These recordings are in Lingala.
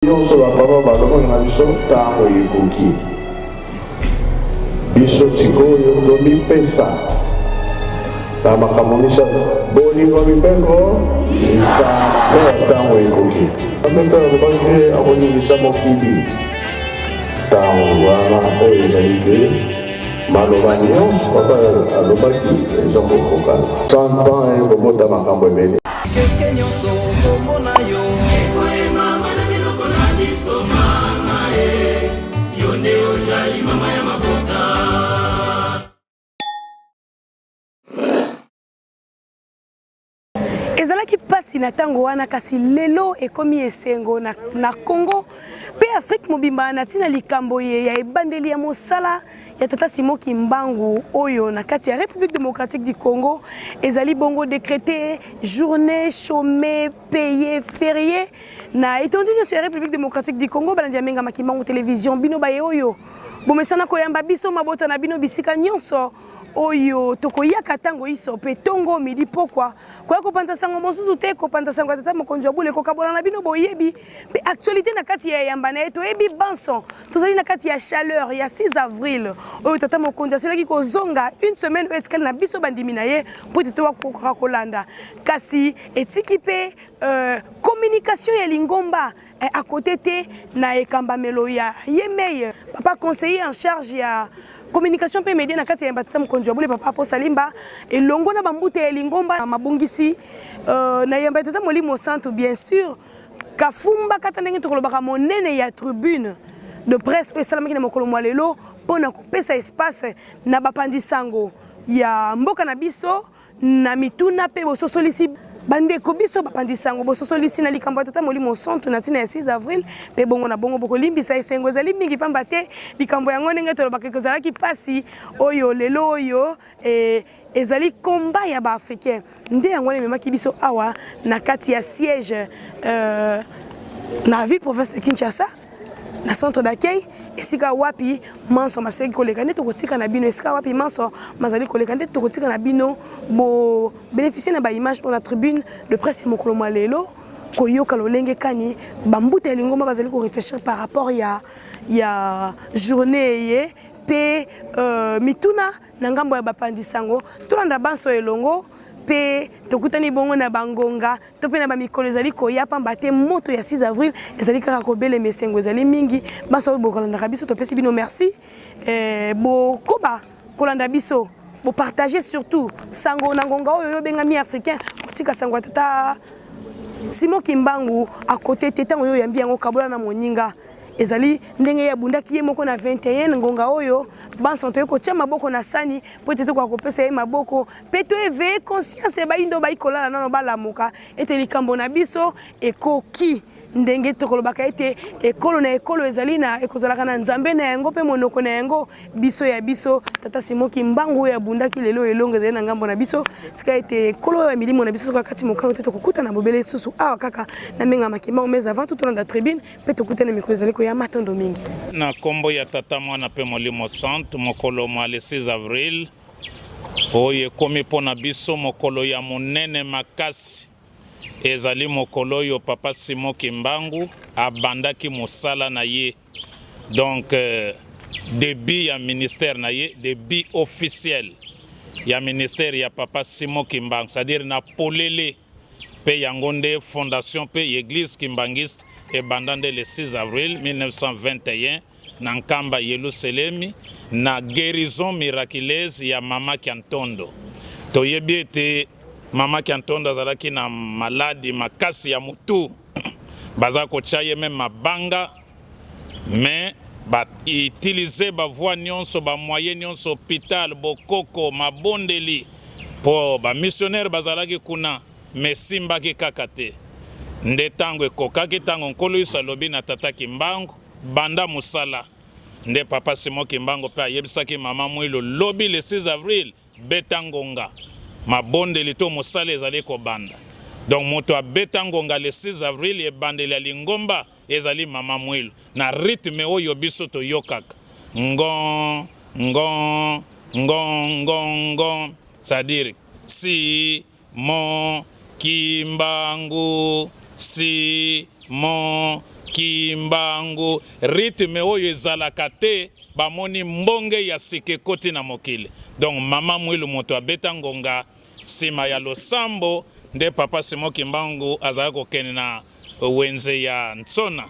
Nyonso ba papa balobaka na biso ntango ekoki. Biso sikoyo tomipesa na makambo misato, bolingo, mibeko, misala ya ntango ekoki. Nzambe mpe alobaki te akoningisa mokili ntango wana oyo ezali te maloba nyonso papa alobaki eza kokokana. 100 ans ekobota makambo ebele. Keke nyonso kombo na yo Ekoyemama na minoko na biso mama e yo nde ozali mama ya mabota. Ezalaki mpasi na ntango wana, kasi lelo ekomi esengo na, na Congo mpe Afrique mobimba na ntina likambo ye ya ebandeli ya mosala ya tata Simon Kimbangu oyo na kati ya République démocratique du Congo ezali bongo décrété journée chômée payée férié na etondi nyonso ya République démocratique du Congo. Balandi ya Menga Kimbangu Télévision, bino baye oyo bomesana koyamba biso mabota na bino bisika nyonso oyo tokoyaka ntango iso mpe tongo midi pokwa koya kopanza sango mosusu te, kopanza sango ya tata mokonzi wa bule, kokabola na bino boyebi mpe actualité na kati ya eyamba na ye. Toyebi banso tozali na kati ya chaleur ya 6 avril oyo tata mokonzi asilaki kozonga une semaine oyo etikali na biso bandimi na ye mpo ete tokoka kolanda, kasi etiki mpe communication ya lingomba à côté te na ekambamelo ya ye mei papa conseiller en charge ya communication mpe media na kati ya tata mokonzi wa bule, papa Aposa Limba, elongo na bambute ya lingomba mabongisi na yamba ya tata Molimo Santu. Bien sûr, kafumba kata ndenge tokolobaka monene ya tribune de presse oyo esalamaki na mokolo mwa lelo mpona kopesa espace na bapanzi sango ya mboka na biso na mituna mpe bososolisi bandeko biso bapanzi sango, bososolisi na likambo ya tata Molimo Santu na ntina ya 6 avril mpe bongo na bongo. Bokolimbisa, esengo ezali mingi pamba te likambo yango ndenge tolobaka ekozalaki mpasi oyo lelo oyo ezali combat ya baafricain nde yango wana ememaki biso awa na kati ya siège na ville province de Kinshasa, na centre d'accueil, esika wapi manso maseki koleka nde tokotika na bino, esika wapi manso mazali koleka nde tokotika na bino bobénéficie na baimage oyo na tribune de presse ya mokolo mwa lelo, koyoka lolenge kani bambuta ya lingomba bazali koréfléchir par rapport ya journée ye mpe mituna na ngambo ya bapanzi sango. Tolanda banso elongo mpe tokutani bongo na bangonga to mpe na bamikolo ezali koya, pamba te moto ya 6 avril ezali kaka kobelema, esengo ezali mingi. Banso oyo bokolandaka biso, topesi bino merci. Bokoba kolanda biso, bopartage surtout sango na ngonga oyo oyo obengami africain, kotika sango ya tata Simon Kimbangu akote te. Ntango oyo oyambi yango, kabola na moninga. Ezali ndenge ye abundaki ye moko na 21 ngonga oyo banso toyei kotia maboko na sani mpo ete tokoka kopesa ye maboko mpe to éveille conscience ya bayindo bayi kolala nano balamuka ete likambo na biso ekoki. Ndenge tokolobaka ete ekolo na ekolo ezali na ekozalaka na nzambe na yango mpe monoko na yango, biso ya biso tata Simon Kimbangu oyo abundaki lelo, elongo ezali na ngambo na biso. Tika ete ekolo oyo ya milimo na biso soki kati mokano te, tokokutana bobele lisusu awa kaka na Mengama Kimbangu. Mais avant tout, tolanda tribune mpe tokutana mikolo ezali koya. Matondo mingi. Na nkombo ya Tata, Mwana mpe Molimo Santu. Mokolo mwa le 6 avril oyo ekomi mpo na biso mokolo ya monene makasi. Ezali mokolo oyo papa Simon Kimbangu abandaki mosala na ye, donc début ya ministère na ye, début officiel ya ministère ya papa Simon Kimbangu, c'est-à-dire na polele mpe yango nde fondation mpe église kimbanguiste ebanda nde le 6 avril 1921 na Nkamba Yelusalemi, na guérison miraculeuse ya mama Kiantondo. Toyebi ete mama Kiantondo azalaki na maladi makasi ya motu, baza kotia ye même mabanga, mais bautilize bavoies nyonso, bamoyens nyonso, hôpital, bokoko, mabondeli, mpo bamissionnaire bazalaki kuna, mais esimbaki kaka te. Nde ntango ekokaki, ntango Nkolo Yesu alobi na tata Kimbangu: "Banda mosala." Nde papa Simon Kimbangu mpe ayebisaki mama Mwilo: "Lobi le 6 avril, beta ngonga, mabondeli to mosala ezali kobanda." Donc moto abeta ngonga le 6 avril, ebandeli ya lingomba, ezali mama Mwilo, na rythme oyo biso toyokaka ngon ngon ngon ngon ngon, c'est-à-dire si mon Kimbangu, si mon. Kimbangu, rythme oyo ezalaka te, bamoni mbonge ya sika ekoti na mokili. Donc mama Mwilu moto abeta ngonga sima ya losambo nde papa Simon Kimbangu azalaki kokende na wenze ya Nsona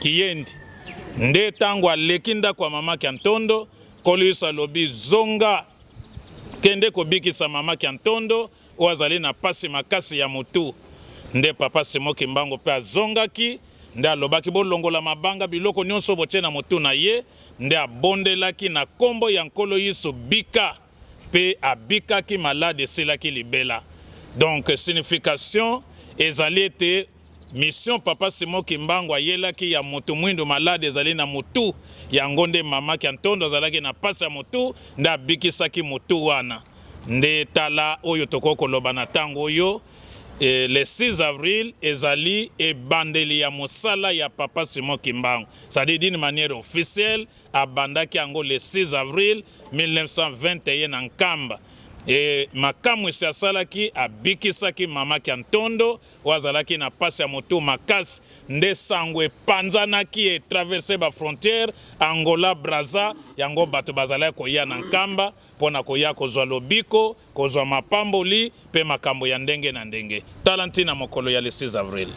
Kiyendi. Nde tango aleki ndako ya mama Kiantondo, Nkolo Yesu alobi zonga kende kobikisa mama Kiantondo oyo azali na pasi makasi ya mutu. Nde papa Simon Kimbangu pe azongaki, nde alobaki bolongola mabanga biloko nionso botie na mutu na ye, nde abondelaki na kombo ya Nkolo Yesu bika, pe abikaki malade esilaki libela. Donc signification ezali ete mission papa Simon Kimbangu ayelaki ya mutu muindu malade ezali na mutu, yango nde mama Kiantondo azalaki na pasi ya mutu nde abikisaki mutu wana. Nde tala oyo tokoki koloba na tango oyo, le 6 avril ezali ebandeli ya mosala ya Papa Simon Kimbangu, c'est-à-dire d'une manière officielle abandaki yango le 6 avril 1921 na Nkamba. Et makamwisi asalaki, abikisaki mama Kiantondo oyo azalaki na pasi ya motu makasi, nde sango epanzanaki e traverser ba frontières, Angola, Brazza, yango bato bazalaki koya na Nkamba mpo na koya kozwa lobiko, kozwa mapamboli mpe makambo ya ndenge na ndenge. Tala ntina mokolo ya le 6 avril.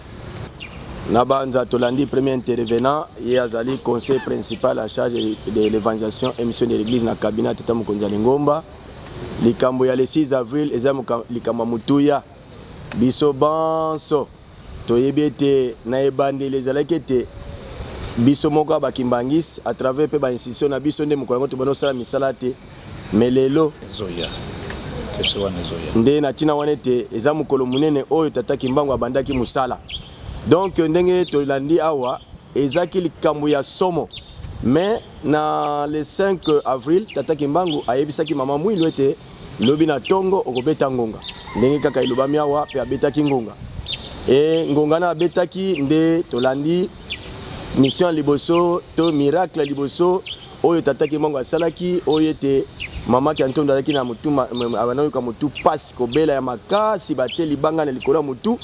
Na banza tolandi premier intervenant, ye azali conseiller principal en charge de l'evangelisation et mission de l'eglise na cabinet ya tata mokonzi ya lingomba. Likambo ya le 6 avril eza likambo ya motuya. Biso banso Toyebi ete na ebandeli ezalaki ete biso moko ya ba kimbanguistes à travers pe ba institutions na biso nde mokolo yango tobanda kosala misala te mais lelo Ezoya. Question wana ezoya. nde na ntina wana ete eza mokolo monene oyo tata Kimbangu abandaki mosala. Donc ndenge tolandi awa ezaki likambo ya somo mais na le 5 avril tata Kimbangu ayebisaki mama Mwilu ete Lobi na tongo okobeta ngonga. Ndenge kaka elobami awa, pe abetaki ngonga. E ngonga na abetaki nde tolandi mission ya liboso to miracle ya liboso oyo tata Kimbangu asalaki, oyo ete mama Kiantondo azalaki na mutu, abanda koyoka mutu pasi, kobela ya makasi, batie libanga na likolo ya mutu,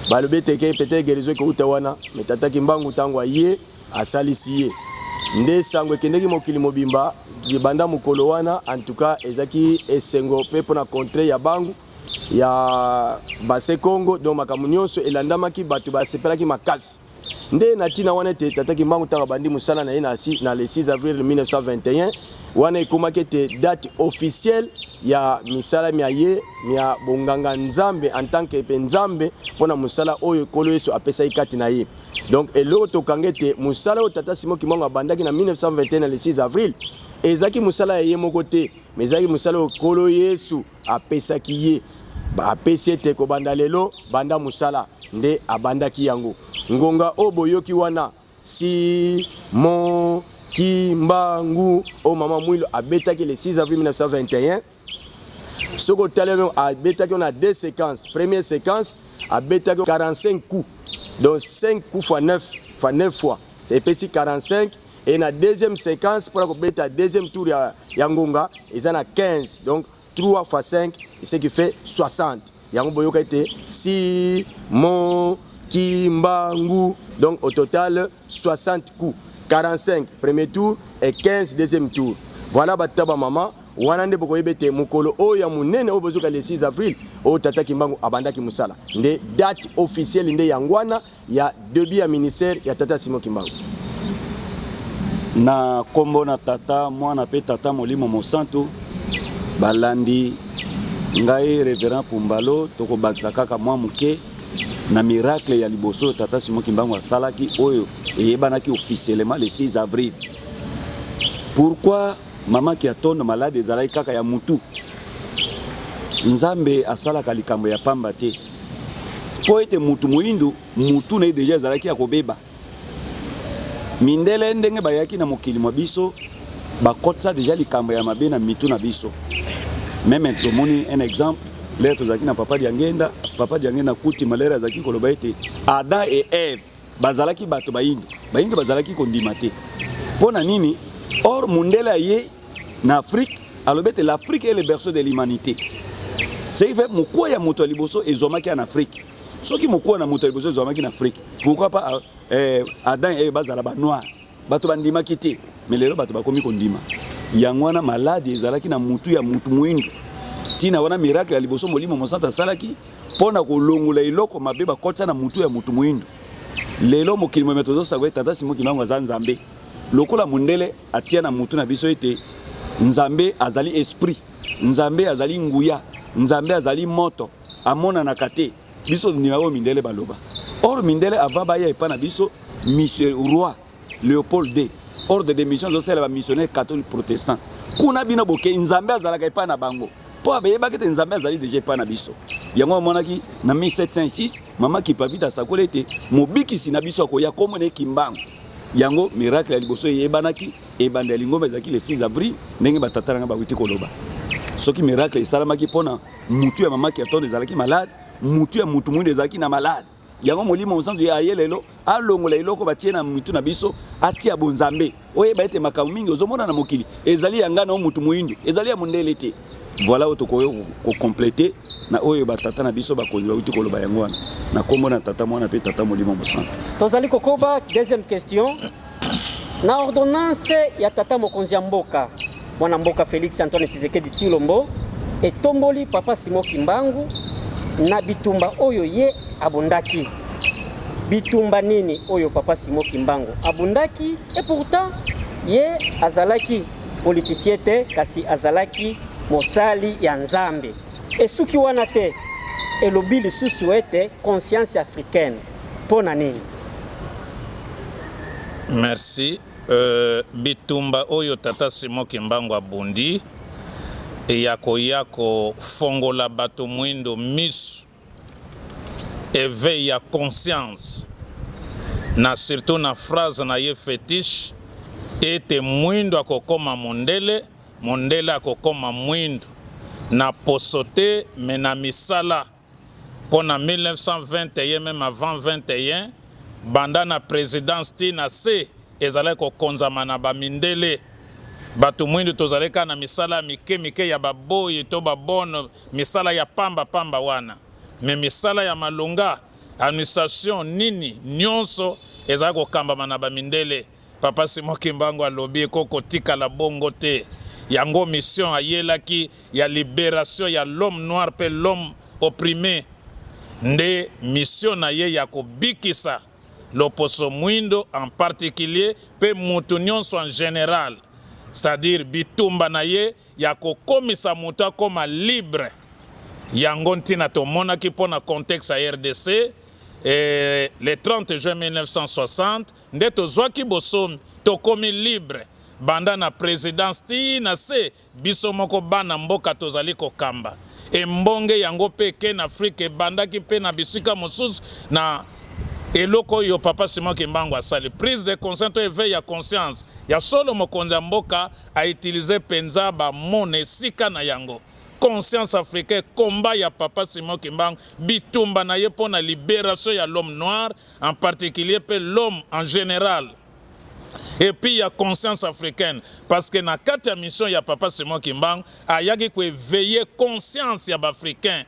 balobi ete ke peut-être guérison ekowuta wana, mais tata Kimbangu tango aye Asalisi ye. Nde sango ekendeki mokili mobimba banda mokolo wana. En tout cas ezaki esengo pe pona contree ya Bangu ya Base Congo, donc makambo nionso elandamaki, bato basepelaki makasi. Nde na tina wana ete Tata Kimbangu tango abandi mosala na ye na na le 6 avril 1921, wana ekomaki ete date officielle ya misala mia ye mia bonganga Nzambe en tant que pe Nzambe pona mosala oyo Nkolo Yesu apesaki kati na ye. Donc eloko tokanga ete mosala oyo tata Simon Kimbangu abandaki na 1921 na le 6 avril ezalaki mosala ya ye moko te, mais ezalaki mosala oyo Nkolo Yesu apesaki ye. Apesi ete kobanda lelo banda mosala, nde abandaki yango. Ngonga oyo boyoki wana Simon Kimbangu oyo mama Mwilu abetaki le 6 avril 1921, soki otali yango abetaki na deux séquences. Première séquence abetaki 45 coups, donc 5 coups fois 9 fois 9 fois epesi 45, et na deuxième séquence mpona kobeta deuxième tour ya ngonga eza na 15, donc 3 fois 5 ce qui fait 60. Yango boyoka ete Simon Kimbangu, donc au total 60 coups, 45 premier tour et 15 deuxième tour. Voilà batata ba mama wana nde bokoyeba ete mokolo oyo ya monene oyo bozoka le 6 avril oyo tata Kimbangu abandaki mosala nde date officielle nde yango wana ya debut ya ministère ya tata Simon Kimbangu. Na kombo na Tata, Mwana pe Tata Molimo Mosantu, balandi ngai Reverend Pumbalo, tokobakisa kaka mwa moke na miracle ya liboso oyo Tata Simon Kimbangu asalaki oyo eyebanaki officiellement le 6 avril. Pourquoi Mama Kiatondo malade ezalaki kaka ya mutu? Nzambe asalaka likambo ya pamba te. Mpo ete mutu moyindo mutu na ye deja ezalaki ya kobeba. Mindele ndenge bayaki na mokili mwa biso bakotisa deja likambo ya mabe na mitu na biso. Meme tomoni un exemple lere tozalaki na papa Diangenda, papa Diangenda kuti malere azalaki koloba ete Adam et Ève bazalaki bato bayindo, bayindo bazalaki kondima te. Mpo na nini? Or mundele aye na Afrique alobi ete l'Afrique est le berceau de l'humanité. Ce qui fait mokuwa ya moto ya liboso ezwamaki en Afrique. Soki mokuwa na moto ya liboso ezwamaki na Afrique, pourquoi pas? eh, Adam et Eve bazala ba noir. Bato bandimaki te, mais lelo bato bakomi kondima. Yango wana maladi ezalaki na mutu ya mutu muindu. Tina wana miracle ya liboso Molimo Mosantu asalaki mpo na kolongola eloko mabe bakotisa na mutu ya mutu muindu. Lelo mokili mobimba tozosakola ete Tata Simon Kimbangu aza Nzambe. Lokola mundele atia na mutu na biso ete Nzambe azali esprit, Nzambe azali nguya, Nzambe azali moto, amonanaka te. Biso tondima oyo mindele baloba. Or mindele avant baya epa na biso, monsieur roi Leopold II, ordre de mission azosalela ba missionnaires catholiques protestants. Kuna bino bokei, Nzambe azalaka epa na bango. Mpo bayebaki ete Nzambe azali deja epa na biso. Yango amonaki na 1706 mama Kipavita asakoli ete mobikisi na biso akoya kombo na ye Kimbangu. Yango miracle ya liboso eyebanaki, ebanda ya lingomba ezalaki le 6 avril, ndenge batata na ngai bawuti koloba. Soki miracle esalamaki mpona mutu ya mama Kiatondo ezalaki malade, mutu ya mutu muindo ezalaki na malade. Yango Molimo Mosantu ye aye lelo alongola eloko batie na mitu na biso, atia bonzambe. Oyeba ete makambo mingi ozomona na mokili ezali ya ngai na yo mutu muindo, ezali ya mondele te. Voilà oyo tokoki ko completer na oyo ba tata na biso bakonzi bawuti koloba yango wana na kombo na Tata Mwana pe Tata Molimo Mosantu. Tozali kokoba deuxième question. Na ordonnance ya tata mokonzi ya mboka mwana mboka Felix Antoine Tshisekedi Tshilombo etomboli papa Simon Kimbangu na bitumba oyo ye abundaki. Bitumba nini oyo papa Simon Kimbangu abundaki? Et pourtant ye azalaki politicien te, kasi azalaki mosali ya Nzambe. Esuki wana te, elobi lisusu ete conscience africaine. Mpo na nini? Merci. Euh, bitumba oyo tata Simon Kimbangu abundi ya koya kofongola bato mwindo misu, eveil ya conscience, na surtout na phrase na ye fetiche ete mwindo akokoma mondele, mondele akokoma mwindo na poso te mais na misala. Mpo na 1921 meme avant 21, banda na presidence ti na se ezalaki kokonzama na ba mindele. Batu mwindu tozalaki kaka na misala ya mike mike ya ba boyi to ba bonne, misala ya pamba pamba wana. Mais misala ya malonga, administration nini, nionso ezalaki kokambama na ba mindele. Papa Simon Kimbangu alobi eko kotikala bongo te. Yango mission ayelaki ya liberation ya l'homme noir pe l'homme opprime nde mission na ye ya kobikisa loposo muindo en particulier pe mutu nionso en general. C'est à dire bitumba na ye ya kokomisa mutu akoma libre. Yango ntina tomonaki pona contexte ya rdc le 30 juin 1960 Nde tozwaki bosomi, tokomi libre banda na presidence ti na se, biso moko bana mboka tozali kokamba. Embonge yango pe eke na Afrique, ebandaki pe na bisika mosusu na eloko oyo papa Simon Kimbangu asali, prise de conscience to eveil ya conscience. Ya solo mokonzi ya mboka a utiliser penza ba mots na esika na yango. Conscience africain, combat ya papa Simon Kimbangu, bitumba na ye po na liberation ya l'homme noir, en particulier pe l'homme en general et puis ya conscience africaine parce que na kati ya mission ya papa Simon Kimbangu ayaki ko eveiller conscience ya ba africains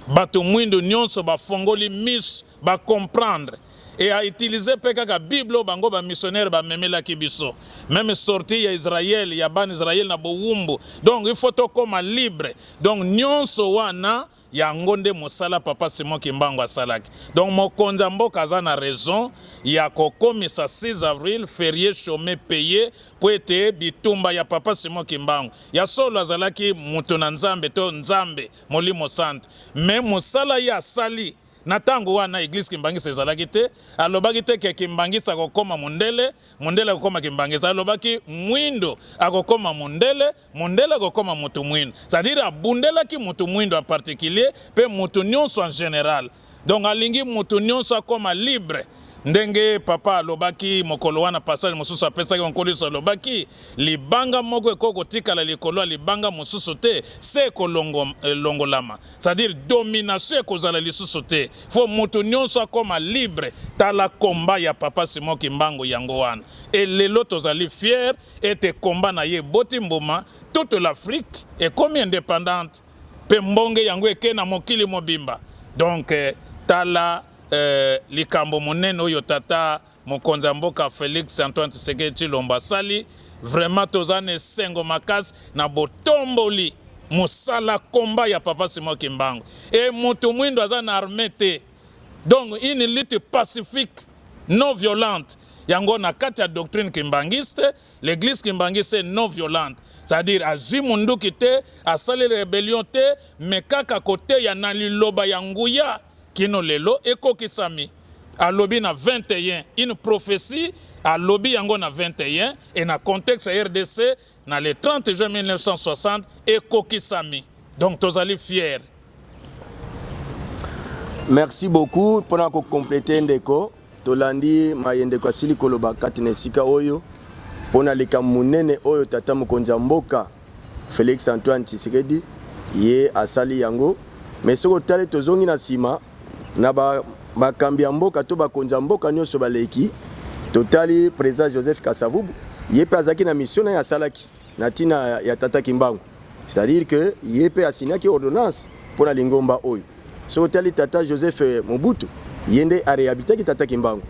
bato mwindu nionso bafongoli misu ba comprendre et a utiliser pe kaka bible oyo bango ba missionnaires bamemelaki biso meme sortie ya Israël ya bana Israël na bowumbu donc il faut tokoma libre donc nionso wana Yango nde mosala papa Simon Kimbangu asalaki. Donc mokonzi ya mboka aza na raison ya kokomisa 6 avril ferie chome paye po ete bitumba ya papa Simon Kimbangu. Ya solo azalaki mutu na Nzambe to Nzambe molimo santu mais mosala ye asali na tango wana eglise kimbangiste ezalaki te. Alobaki te ke kimbangiste akokoma mundele, mundele akokoma kimbangiste. Alobaki muindo akokoma mundele. Mundele akokoma mutu muindu, c'est à dire abundelaki mutu muindu en particulier pe mutu nionso en general. Donc alingi mutu nionso akoma libre ndenge papa alobaki mokolo wana, passage mosusu apesaki Nkolo Yesu alobaki libanga moko ekoki kotikala likolo ya libanga mosusu te se ekolongolama, c'est à dire domination ekozala lisusu te, faut mutu nionso akoma libre. Tala combat ya papa Simon Kimbangu yango wana et lelo tozali fier ete combat na ye eboti mbuma, toute l'Afrique ekomi independante pe mbonge yango eke na mokili mobimba. Donc tala eh, likambo monene oyo tata mokonzi ya mboka Felix Antoine Tshisekedi Tshilombo asali. Vraiment toza na esengo makasi na botomboli mosala combat ya papa Simon Kimbangu. E mutu mwindo aza na armee te, donc une lutte pacifique non violente. Yango na kati ya doctrine kimbanguiste, l'église kimbanguiste est non violente, c'est-à-dire azwi munduki te, asali rebellion te, mais kaka koteya na liloba ya nguya kino lelo ekokisami. Alobi na 21, une prophetie, alobi yango na 21 et na contexte ya RDC na le 30 juin 1960 ekokisami. Donc tozali fier. Merci beaucoup mpona ko completer ndeko. Tolandi maye ndeko asili koloba kati na esika oyo mpona likambo monene oyo tata mokonzi ya mboka Felix Antoine Tshisekedi ye asali yango. Mais soki otali tozongi na nsima na ba bakambi ya mboka to bakonzi ya mboka nyonso baleki, totali president Joseph Kasavubu, ye mpe azalaki na mission na ye asalaki na ntina ya tata Kimbangu, c'est-à-dire que ye mpe asignaki ordonnance mpo na lingomba oyo. Soki otali tata Joseph Mobutu, ye nde arehabilitaki tata Kimbangu.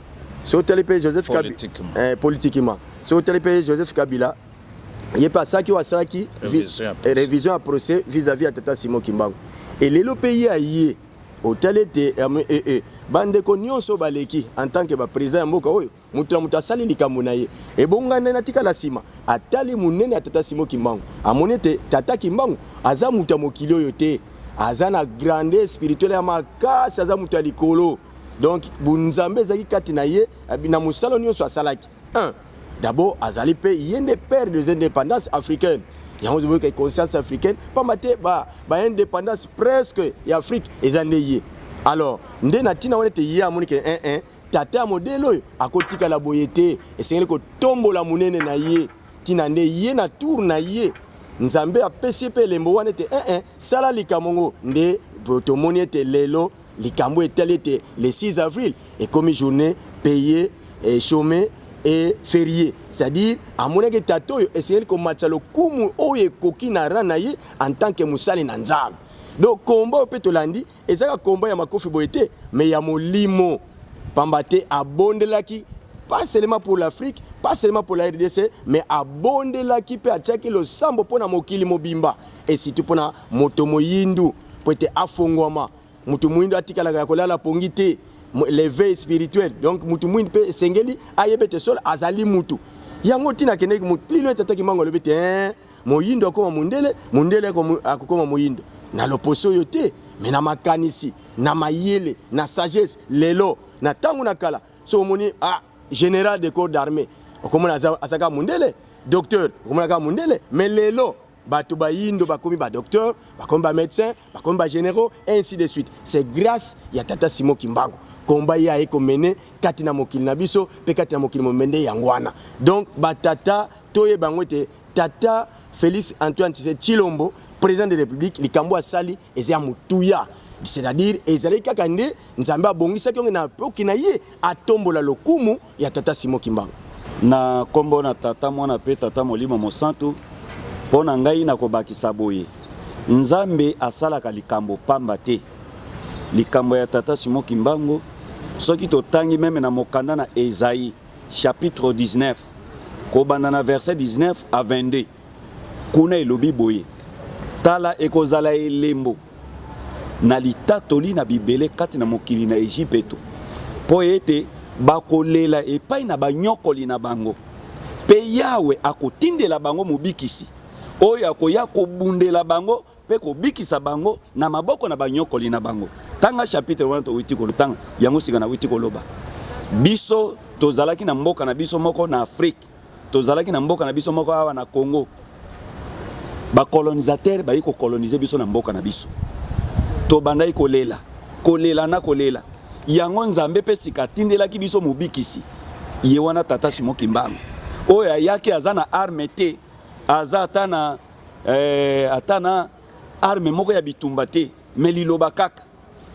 Soki otali mpe Joseph Politiquement. Politiquement. Soki otali mpe Joseph Kabila, ye mpe asalaki oyo asalaki Révision ya procès. Révision ya procès vis-à-vis ya tata Simon Kimbangu. E lelo mpe ye aye otali ete bandeko nyonso baleki en tant que ba président ya mboka oyo, moto na moto asali likambo na ye, ebonga nde natikala nsima. Atali monene ya tata Simon Kimbangu, amoni ete tata Kimbangu aza moto ya mokili oyo te, aza na grandeur spirituelle ya makasi, aza moto ya likolo. Donc bunzambe ezalaki kati na ye na mosala nyonso asalaki. Un, d'abord azali mpe ye nde père des indépendances africaines. Yango toboyoka conscience africaine, pamba te ba indépendance presque ya Afrique eza nde ye. Alors nde na ntina wana ete ye amoni ke un, un tata ya modèle oyo akotikala boye te, esengeli kotombola monene na ye. Ntina nde ye na tour na ye Nzambe apesi ye mpe elembo wana ete un, un sala likambo ngo. Nde tomoni ete lelo likambo etali ete le 6 avril ekomi journée payée et chômée et férié, c'est-à-dire amonaki tata oyo esengeli komatisa lokumu oyo ekoki na rang na ye en tant que mosali na Nzambe. Donc komba oyo mpe tolandi ezaka komba ya makofi boye te, mais ya molimo, pamba te abondelaki pas seulement pour l'Afrique, pas seulement pour la RDC, mais abondelaki mpe atiaki losambo mpo na mokili mobimba, et surtout mpo na moto moyindu, mpo ete afongwama. Moto moyindu atikalaka ya kolala pongi te, l'éveil spirituel. Donc moto moyindu mpe esengeli ayeba ete solo azali mutu. Yango ntina akendeki plus loin. Tata Kimbangu alobi ete hein, moyindo akoma mondele, mondele akokoma moyindo na loposo oyo te, mais na makanisi, na mayele, na sagesse. Lelo na ntango na kala, so omoni général de corps d'armée, okomona azaka mondele, docteur okomona kaka mondele. Mais lelo bato bayindo bakomi ba docteur, bakomi ba médecin, bakomi ba généraux, et ainsi de suite. C'est grâce ya tata Simon Kimbangu, komba ye aye komene kati na mokili na biso mpe kati na mokili momende. Yango wana donc batata toyeba yango ete tata Félix Antoine Tshisekedi Tshilombo, président de République, likambo asali eza ya motuya, c'est-à-dire ezali kaka nde Nzambe abongisaki yango na poki na ye atombola lokumu ya tata Simon Kimbangu. Na nkombo na Tata, Mwana mpe Tata Molimo Mosantu, mpo na ngai nakobakisa boye: Nzambe asalaka likambo pamba te. Likambo ya tata Simon Kimbangu, soki totangi même na mokanda na Esaïe chapitre 19, kobanda na verset 19 à 22, kuna elobi boye: tala, ekozala elembo na litatoli na bibele kati na mokili na Ejipeto, mpo ete bakolela epai na banyokoli na bango, mpe Yawe akotindela bango mobikisi oyo akoya kobundela bango mpe kobikisa bango na maboko na banyokoli na bango. Tanga chapitre wana towiti kolotanga yango sika nawiti koloba. Biso tozalaki na mboka na biso moko na Afrique, tozalaki na mboka na biso moko awa na Congo. Bacolonisateur bayi kocoloniser biso na mboka na biso, tobandaki kolela, kolela na kolela. Yango Nzambe mpe sika atindelaki biso mobikisi, ye wana tata Simon Kimbangu, oyo ayaki aza na arme te, aza ata na arme moko ya bitumba te, mais liloba kaka.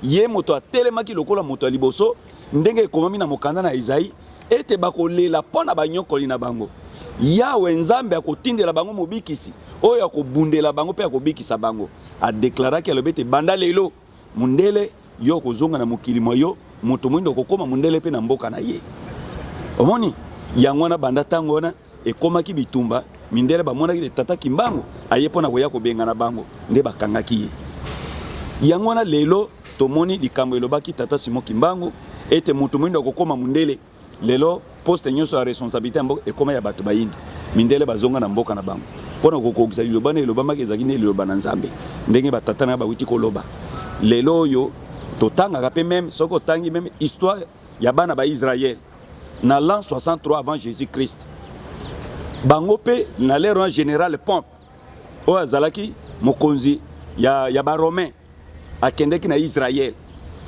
Ye moto atelemaki lokola moto ya liboso, ndenge ekomami na mokanda na Ezayi ete bakolela mpo na banyokoli na bango, Yawe Nzambe akotindela bango mobikisi oyo akobundela bango mpe akobikisa bango. Adeklaraki, alobi ete banda lelo, mundele, yo okozonga na mokili mwa yo. Moto moindo akokoma mondele mpe na mboka na ye. Omoni yango wana, banda ntango wana ekomaki bitumba, mindele bamonaki ete tata Kimbangu aye mpo na koya kobengana bango, nde bakangaki ye. Yango wana lelo tomoni likambo elobaki tata Simon Kimbangu ete moto moindo akokoma mondele. Lelo poste nyonso ya responsabilite ya mboka ekoma ya bato bayindo. Mindele bazonga na mboka na bango mpo na kokokisa liloba na elobamaki, ezalaki nde liloba na Nzambe ndenge batata na bawuti koloba. Lelo oyo totangaka mpe meme soki otangi meme histoire ya bana ba Israël na l'an 63 avant Jésus-Christ, bango mpe na l'ère wana général Pompe oyo azalaki mokonzi ya ba Romain akendeki na Israël,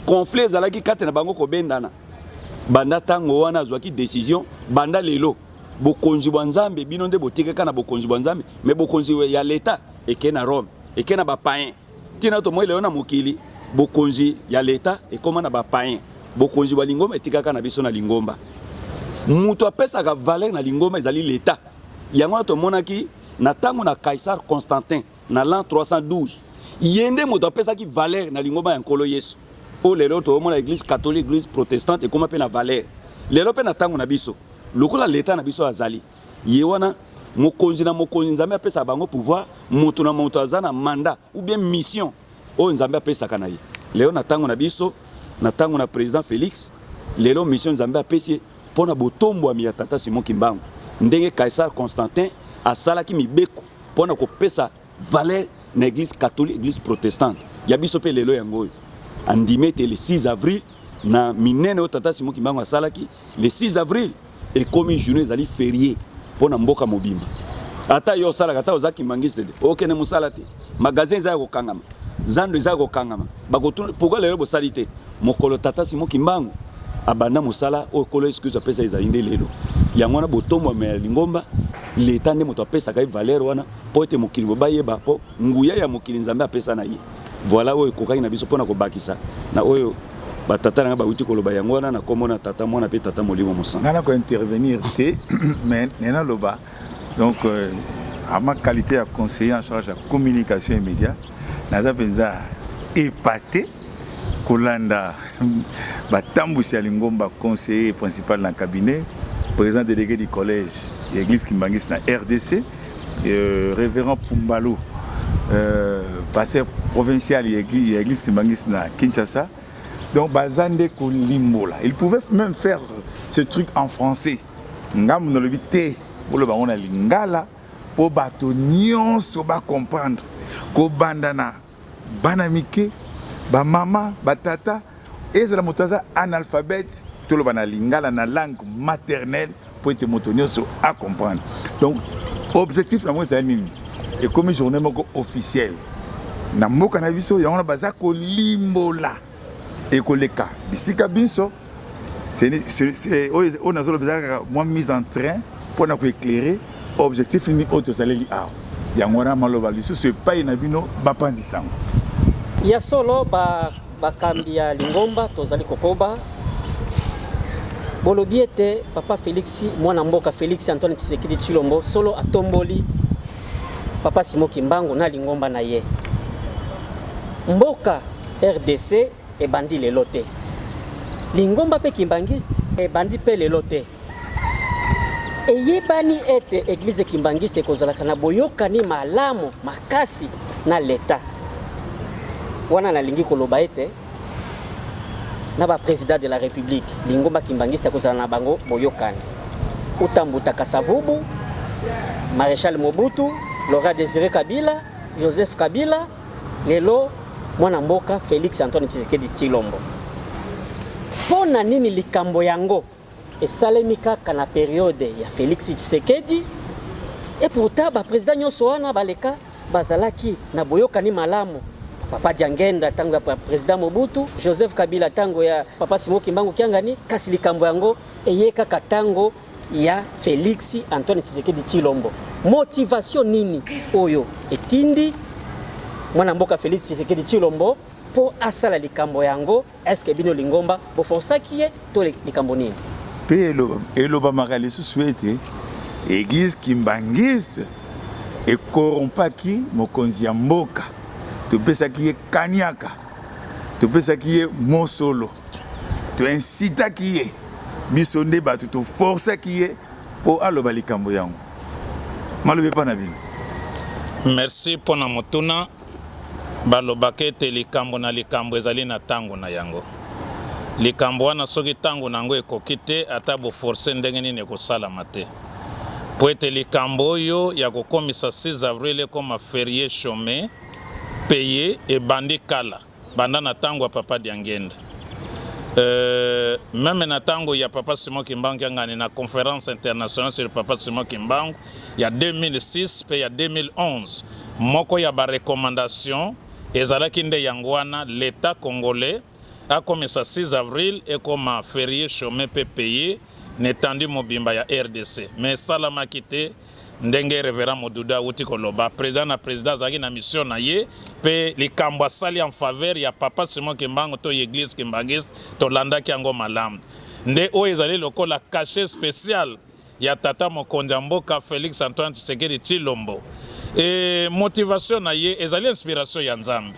conflit ezalaki kati na bango kobendana. Banda ntango wana azwaki decision, banda lelo bokonzi bwa Nzambe bino nde botikaka na bokonzi bwa Nzambe, me bokonzi ya leta eke na Rome, eke na bapayen. Ntina tomoi lelo na mokili bokonzi ya leta ekoma na bapayen, bokonzi bwa lingomba etikaka na biso na lingomba. Moto apesaka valeur na lingomba ezali leta. Yango wana tomonaki na ntango na Kaisar Constantin na l'an 312, ye nde moto apesaki valeur na lingomba ya Nkolo Yesu. Oyo lelo toomona eglise catholique, eglise protestante ekoma mpe na valeur lelo mpe na ntango na biso, lokola leta na biso azali ye wana mokonzi na mokonzi, Nzambe apesaka bango pouvoir, moto na moto aza na mandat ou bien mission oyo Nzambe apesaka na ye. Lelo na ntango na biso, na ntango na président Félix, lelo mission Nzambe apesi ye mpo na botombwami ya tata Simon Kimbangu, ndenge Kaisar Constantin asalaki mibeko mpo na kopesa valeur na eglise catholique, eglise protestante ya biso mpe lelo yango oyo andimi ete le 6 avril na minene oyo tata Simon Kimbangu asalaki, le 6 avril ekomi journée ezali férié mpo na mboka mobimba. Ata yo osalaka, ata oza kimbangiste te, okende mosala te, magasin eza ya kokangama, zando eza ya kokangama, bakotuna pourquoi lelo bosali te. Mokolo tata Simon Kimbangu abanda mosala oyo Nkolo Yesu Kristo apesa ezali nde lelo. Yango wana botombwama ya lingomba, leta nde moto apesaka ye valeur wana mpo ete mokili bo bayeba mpo nguya ya mokili Nzambe apesa na ye. Voilà oyo ekokaki na biso mpo na kobakisa na oyo batata na ngai bawuti koloba. Yango wana na kombo na Tata, Mwana mpe Tata Molimo Mosantu. Ngai nako intervenir te, mais naloba donc à ma qualité ya conseiller en charge ya communication et média, naza mpenza épaté kolanda batambwisi ya lingomba, conseiller principal na cabinet, président délégué du collège ya église kimbangiste na RDC, révérend Pumbalo, pasteur provincial ya église kimbangiste na Kinshasa. Donc baza nde kolimbola, il pouvait même faire ce truc en français. Ngambo nalobi te, boloba yango na lingala mpo bato nyonso bacomprendre, kobanda na bana mike, bamama, batata, ezala moto aza analphabète, toloba na lingala, na langue maternelle, mpo ete moto nyonso acomprendre. Donc objectif nango ezali nini? Ekomi journée moko officielle na mboka na biso, yango wana baza kolimbola, ekoleka bisika biso. Oyo nazoloba eza kaka mwa mise en train mpona koéclairer objectif nini oyo tozaleli awa. Yango wana maloba lisusu epai na bino bapanzi sango. Ya solo, bakambi ya lingomba, tozali kokoba. Bolobi ete papa Félix, mwana mboka Félix Antoine Tshisekedi Tshilombo, solo atomboli papa Simon Kimbangu na lingomba na ye. Mboka RDC ebandi lelo te, lingomba mpe kimbangiste ebandi mpe lelo te. Eyebani ete eglise kimbangiste ekozalaka na boyokani malamu makasi na leta. Wana nalingi koloba ete na baprésident de la République, lingomba kimbangiste ekozala na bango boyokani, uta Mbuta Kasavubu, Maréchal Mobutu, Laurent Désiré Kabila, Joseph Kabila, lelo mwana mboka Félix Antoine Tshisekedi Tshilombo. Mpo na nini likambo yango esalemi kaka na periode ya Félix Tshisekedi, et pourtant baprésident nyonso wana baleka bazalaki na boyokani malamu? Papa Diangenda ntango ya président Mobutu, Joseph Kabila ntango ya papa Simon Kimbangu Kiangani, kasi likambo yango eye kaka ntango ya Félix Antoine Tshisekedi Tshilombo. Motivation nini oyo etindi mwana mboka Félix Tshisekedi Tshilombo mpo asala likambo yango? Est-ce bino lingomba boforsaki ye to likambo nini? Mpe elobamaka lisusu ete église kimbangiste ekorompaki mokonzi ya mboka, topesaki ye kaniaka, topesaki ye mosolo. Toincitaki ye, biso nde bato toforcaki ye mpo aloba likambo yango. Maloba epa na bino. Merci mpo na motuna. Balobaka ete likambo na likambo ezali na ntango na yango. Likambo wana soki ntango na yango ekoki te, ata boforce ndenge nini ekosalama te. Mpo ete likambo oyo ya kokomisa 6 avril ekoma ferie chome paye ebandi kala, banda na tango ya Papa Diangienda. Euh, meme na tango ya Papa Simon Kimbangu Kiangani na conference internationale sur Papa Simon Kimbangu ya 2006 pe ya 2011, moko ya ba recommandations ezalaki nde yango wana, l'Etat congolais akomisa 6 avril ekoma ferie chome pe paye na etendue mobimba ya rdc. Mais esalamaki te. Ndenge Reverend Modudu awuti koloba, president na president azalaki na mission na ye pe likambo asali en faveur ya Papa Simon Kimbangu to Eglise Kimbanguiste tolandaki yango malamu. Nde oyo ezali lokola cachet special ya tata mokonzi ya mboka Felix Antoine Tshisekedi Tshilombo. Et motivation na ye ezali inspiration ya Nzambe.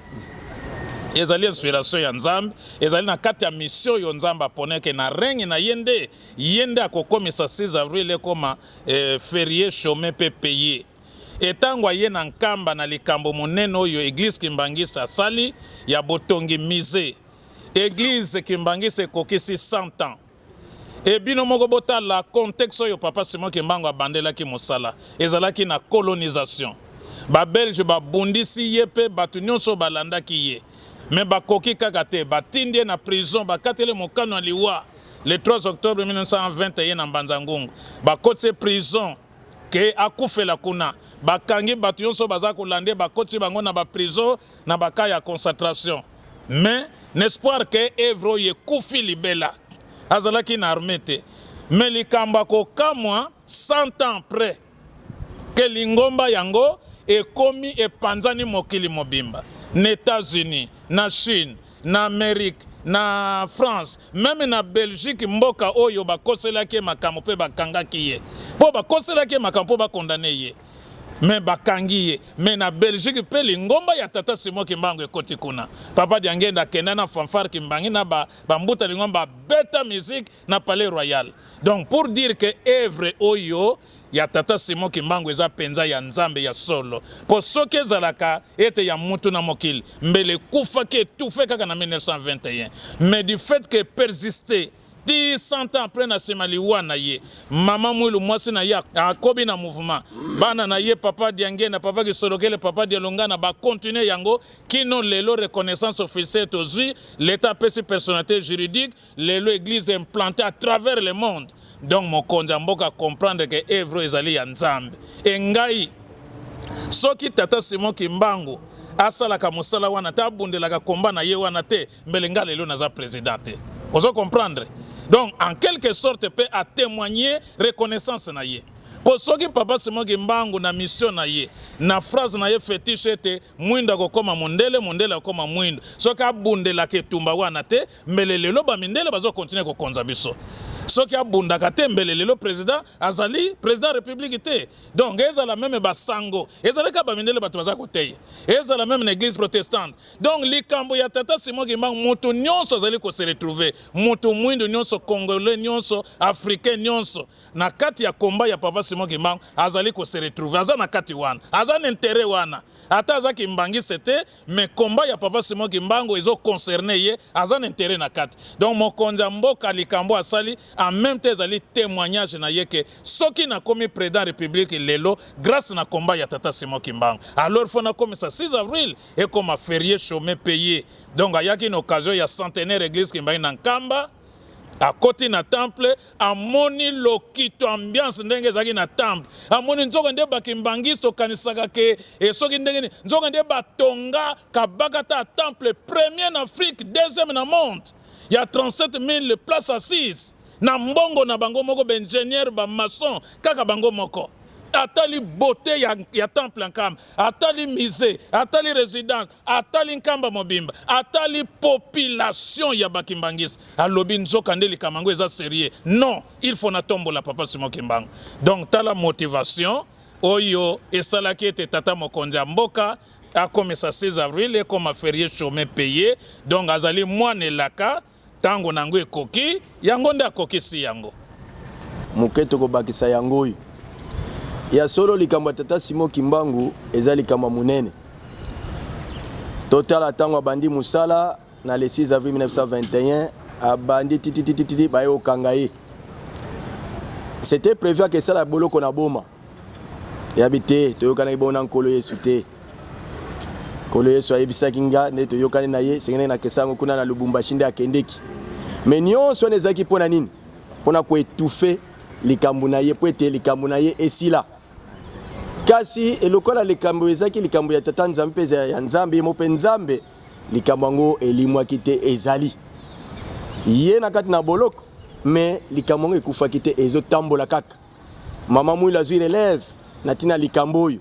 Ezali inspiration ya Nzambe, ezali na kati ya mission oyo Nzambe aponeke na règne na ye nde ye nde akokomisa 6 avril ekoma eh, ferie chome pe paye. E tango aye na Nkamba na likambo monene oyo Eglise Kimbanguiste asali ya botongi musee. Eglise Kimbanguiste ekokisi 100 ans. E bino moko botala contexte oyo Papa Simon Kimbangu abandelaki mosala. Ezalaki na colonisation. Ba Belges babundisi ye pe bato nionso oyo balandaki ye. Mais bakoki kaka te. Batindi ye na prison, bakateli ye mokano ya liwa. Le 3 octobre 1921 na Mbanza Ngungu bakotisi ye prison ke akufela kuna. Bakangi bato nyonso baza kolanda ye, bakotisi bango na ba prison na ba camps ya concentration. Mais n'espoir ke evre oyo ekufi libela. Azalaki na armee te. Mais likambo ya kokamwa 100 ans après ke lingomba yango ekomi epanzani mokili mobimba, na Etats-Unis, na Chine, na Amerique, na France, meme na Belgique, mboka oyo bakoselaki ye makambo mpe bakangaki ye mpo bakoselaki ye makambo mpo ba condamner ye, mais bakangi ye. Mais na Belgique mpe lingomba ya tata Simon Kimbangu ekoti kuna. Papa Diangienda akenda na fanfare Kimbangi na ba mbuta lingomba babeta musique na palais royal. Donc pour dire que evre oyo ya tata Simon Kimbangu eza penza ya Nzambe ya solo. Po soki ezalaka ete ya mutu na mokili mbele ekufaki etouffe kaka na 1921. Mais du fait que persiste ti 100 ans après na sima liwa na ye, mama Mwilu mwasi na ye akobi na mouvement. Bana na ye papa Diangienda, papa Kisolokele, papa Dialungana ba continuer yango kino lelo reconnaissance officielle tozui, l'etat apesi personnalite juridique. Lelo eglise implantee à travers le monde donc mokonzi ya mboka comprendre que evre oyo ezali ya Nzambe et ngai soki tata Simon Kimbangu asalaka mosala wana te abundelaka combat na ye wana te mbele ngai lelo naza president te ozo comprendre donc en quelque sorte pe a temoigner reconnaissance na ye po soki papa Simon Kimbangu na mission na ye na phrase na ye fetiche ete Mwindo akokoma mondele, mondele akokoma mwindo. Soki abundelaka etumba wana te, mbele lelo ba mindele bazo continuer kokonza biso. Soki abundaka te, mbele lelo president azali president ya republique te. Donc ezala meme ba sango, ezali kaka ba mindele bato baza koteya. Ezala meme na eglise protestante. Donc likambo ya tata Simon Kimbangu, moto nyonso azali ko se retrouver. Moto mwindo nyonso, congolais nyonso, africain nyonso. Na kati ya combat ya papa Simon Kimbangu azali ko se retrouver, aza na kati wana, aza na interet wana, ata aza kimbanguiste te mais combat ya papa Simon Kimbangu ezo concerner ye, aza na interet na kati. Donc mokonzi ya mboka likambo asali en meme temps ezali temoignage na ye que soki nakomi president republique lelo grace na combat ya tata Simon Kimbangu, alors faut nakomisa 6 avril ekoma ferie chome paye. Donc ayaki na occasion ya centenaire eglise Kimbangu na Nkamba. Akoti na temple, amoni lokito ambiance ndenge ezalaki na temple. Amoni nzoka nde ba kimbanguiste okanisaka ke e soki ndenge nini, nzoka nde batonga kabaka ta temple premier na Afrique, deuxième na monde ya 37000 places assises na mbongo na bango moko, ba ingénieurs, ba maçons kaka bango moko. Atali beauté ya, ya temple ya Nkamba, atali musée, atali residence, Atali Nkamba mobimba, atali population ya ba kimbanguiste, alobi nzoka nde likambo yango eza serieux, non il faut natombola papa Simon Kimbangu. Donc tala motivation oyo esalaki ete tata mokonzi ya mboka akomisa 6 avril ekoma ferie chome paye, donc azali mwana elaka. Ntango na yango ekoki, yango nde akokisi yango. Moke tokobakisa yango oyo. Ya solo likambo ya tata Simon Kimbangu eza likambo ya monene. Totala ntango abandi mosala na le 6 avril 1921 abandi tititititi baye kokanga ye. C'était prévu akesala boloko na Boma. Yabi te toyokanaki bongo na Nkolo Yesu te. Nkolo Yesu ayebisaki nga nde toyokani na ye esengeli na kesa yango kuna na Lubumbashi nde akendeki. Mais nyonso wana ezalaki mpo na nini? Mpo na koetufe likambo na ye mpo ete likambo na ye esila. Kasi lokola likambo ezalaki likambo ya Tata Nzambe mpe ya Nzambe ye moko mpe Nzambe, likambo yango elimwaki te, ezali ye na kati na boloko, mais likambo yango ekufaki te, ezotambola kaka. Mama Mwilu azwi relève na tina likambo oyo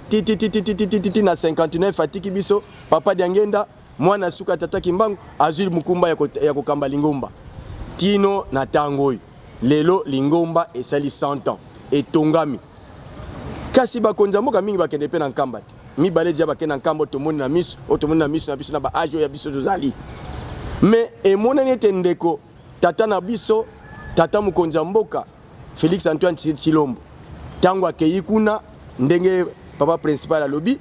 tititititititi na 59 atiki biso Papa Diangenda mwana suka tata Kimbangu azwi mokumba ya kokamba lingomba tino na tango oyo lelo lingomba esali 100 ans etongami kasi bakonzi ya mboka mingi bakende mpe na Nkamba te mibale deja bakende na Nkamba tomoni na miso oyo tomoni na miso na biso na ba age oyo ya biso tozali mais emonani ete ndeko Tata na biso, tata mokonzi ya mboka Felix Antoine Tshilombo, tango akeyi kuna ndenge papa principal alobi,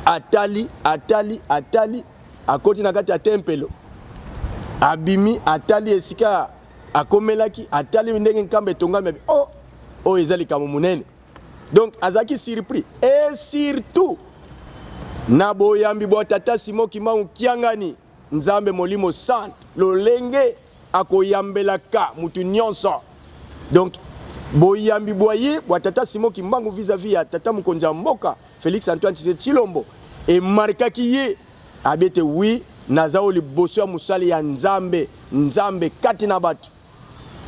atali atali atali, akoti na kati ya tempelo, abimi, atali esika akomelaki, atali ndenge nkamba etongami, abi oh, oyo eza likambo monene. Donc azalaki surpris et surtout na boyambi bwa tata Simon Kimbangu Kiangani. Nzambe Molimo Santu lolenge akoyambelaka mutu nionso donc boyambi bwa ye bwa tata Simon Kimbangu vis à vis ya tata mokonzi ya mboka Felix Antoine Tshisekedi Tshilombo emarkaki ye abi ete oui naza oyo liboso ya mosali ya Nzambe Nzambe kati na bato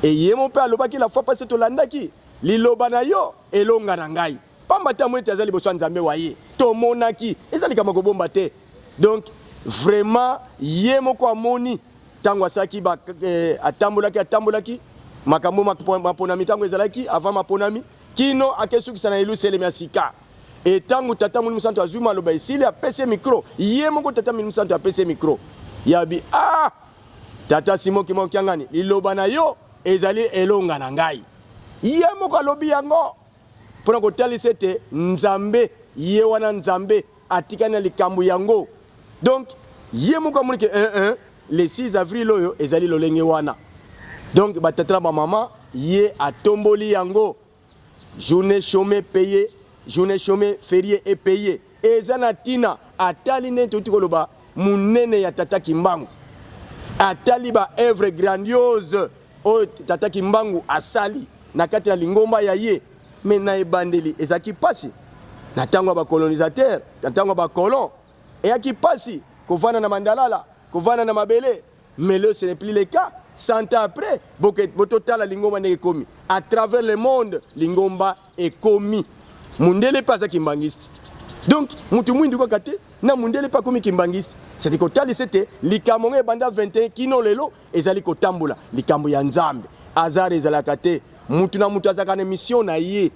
et ye moko mpe alobaki la fois passe tolandaki liloba na yo elonga na ngai pamba te amoni ete aza liboso ya Nzambe wa ye tomonaki eza likambo ya kobomba te. Donc vraiment ye moko amoni tango asalaki ba eh, atambolaki atambolaki makambo maponami ntango ezalaki avant maponami kino akesukisa na Yelusalemi ya sika. E ntango Tata Molimo Santu azwi maloba esili apesi ye micro, ye moko Tata Molimo Santu apesi ye micro yabi ah Tata Simon Kimbangu Kiangani, liloba na yo ezali elonga na ngai. Ye moko alobi yango mpo na kotalisa ete Nzambe ye wana Nzambe atikali na likambo yango. Donc ye moko amoni ke un un le 6 avril oyo ezali lolenge wana. Donc ba tata na ba mama ye atomboli yango journée chômée payée, journée chômée férié et payée. Eza na tina atali ndenge touti koloba munene ya tata Kimbangu. Atali ba œuvres grandiose oyo tata Kimbangu asali na kati ya lingomba ya ye. Mais na ebandeli ezalaki pasi na tango ya ba colonisateurs, na tango ya ba colons eyaki pasi kovanda na mandalala, kovanda na mabele, mais lelo ce n'est plus le cas. 100 ans après boke bototala lingomba ndenge ekomi à travers le monde, lingomba ekomi mundele pe aza kimbanguiste, donc mutu mwindu kaka te na mundele pe akomi kimbanguiste. C'est kotalisa ete likambo ngo ebanda 21 kino lelo ezali kotambola likambo ya Nzambe. Hasard ezalaka te, mutu na mutu azalaka na mission na ye.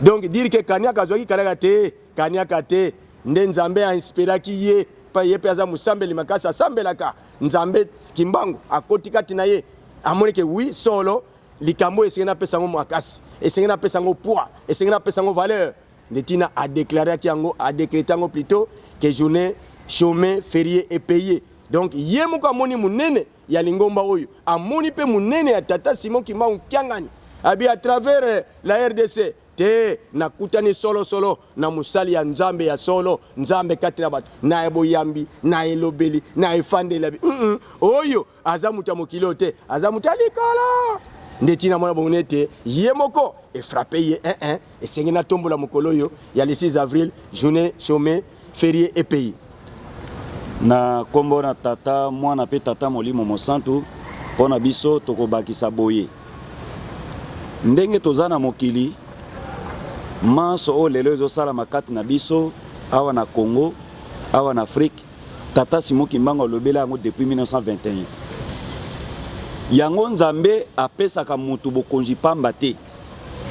Donc dire que Kaniaka azwaki Kaniaka te, Kaniaka te nde Nzambe a inspiraki ye, pa ye pe aza mosambeli makasi, asambelaka Nzambe. Kimbangu akoti kati na ye, amoni ke oui solo likambo oyo esengeli napesa yango makasi, esengeli napesa yango poids, esengeli napesa yango valeur. Nde tina a declaraki yango, a decrete yango plutot que journée chômée, férié et payé. Donc ye moko amoni munene ya lingomba oyo, amoni pe munene ya tata Simon Kimbangu Kiangani abi à travers eh, la RDC te nakutani solo solo na mosali ya Nzambe ya solo, Nzambe kati na bato, na boyambi, na elobeli, na efandeli abi mm -mm, oyo aza moto ya mokili oyo te, aza moto ya likolo. Nde ntina mwana bongo ete ye moko efrape ye eh, eh, esengi natombola mokolo oyo ya le 6 avril, journée chômée, férié et payé. Na kombo na Tata, Mwana pe Tata Molimo Mosantu, mpo na biso tokobakisa boye, ndenge toza na mokili manso oyo lelo ezosalama kati na biso awa na Congo, awa na Afrique, Tata Simon Kimbangu alobela yango depuis 1921. Yango Nzambe apesaka mutu bokonzi pamba te,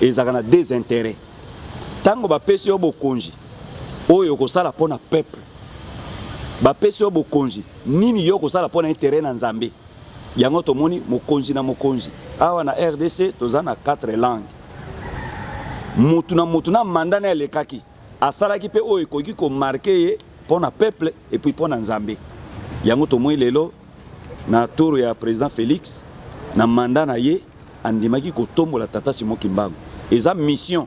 ezalaka na des intérêts. Tango bapesi yo bokonzi oyo okosala mpo na peuple, bapesi yo bokonzi nini yo okosala mpo na intérêt na Nzambe. Yango tomoni mokonzi na mokonzi awa na RDC toza na 4 langues. Mutu na mutu na mandat na elekaki asalaki mpe oyo ekoki ko marquer ye mpo na peuple et puis mpo na Nzambe. Yango tomoni lelo na tour ya président Félix na mandat na ye andimaki kotombola tata Simon Kimbangu. Eza mission,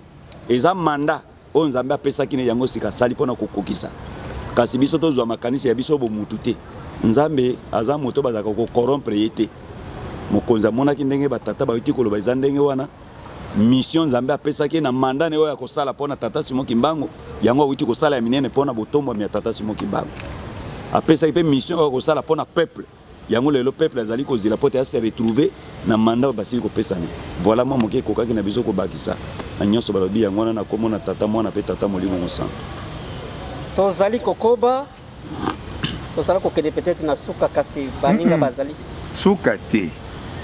eza mandat oyo Nzambe apesaki ne yango sika asali mpo na kokokisa. Kasi biso tozwa makanisi ya biso bomutu te. Nzambe aza moto bazalaka kokorompre ye te. Mokonzi amonaki ndenge batata bayuti koloba eza ndenge wana mission Nzambe apesaki ye na mandat ne oyo akosala mpo na tata Simon Kimbangu, yango awuti kosala ya minene mpo na botombwami ya tata Simon Kimbangu. Apesaki mpe mission oyo akosala mpo na peuple. Yango lelo peuple azali kozela mpo te a se retrouver na mandat oyo basili kopesana. Voilà mwa moke ekokaki na biso kobakisa na nyonso balobi yango wana na kombo na Tata, Mwana mpe Tata Molimo Mosantu. Tozali kokoba, tozala kokende peut-être na suka kasi baninga bazali. Suka te.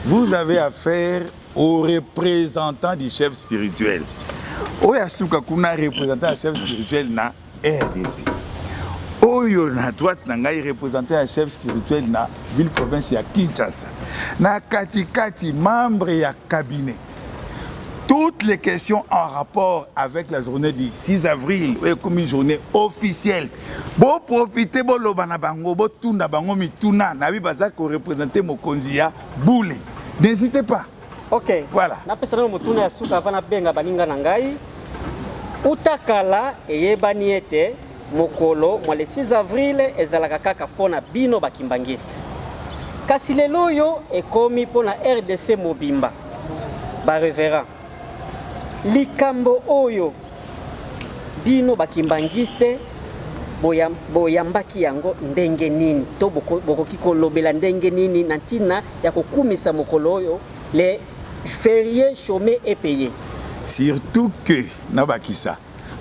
Vous avez affaire au représentant du chef spirituel. Oyo asuka kuna représentant ya chef spirituel na RDC. Oyo na droite na ngai représentant ya chef spirituel na ville province ya Kinshasa. Na katikati membre ya cabinet. Toutes les questions en rapport avec la journée du 6 avril, oyo ekomi journée officielle. Bo profiter boloba na bango, botuna bango mituna, nabi baza ko représenter mokonzi ya boule. N'hésitez pas. Ok. Voilà. Napesa nano motuna ya suka avant nabenga baninga na ngai. Uta kala eyebani ete mokolo mwa le 6 avril ezalaka kaka mpo na bino bakimbangiste. Kasi lelo oyo ekomi mpo na RDC mobimba. Ba reverend, likambo oyo bino bakimbangiste boyambaki yango ndenge nini to bokoki kolobela ndenge nini na ntina ya kokumisa mokolo oyo le férié chômé et payé? Surtout que nabakisa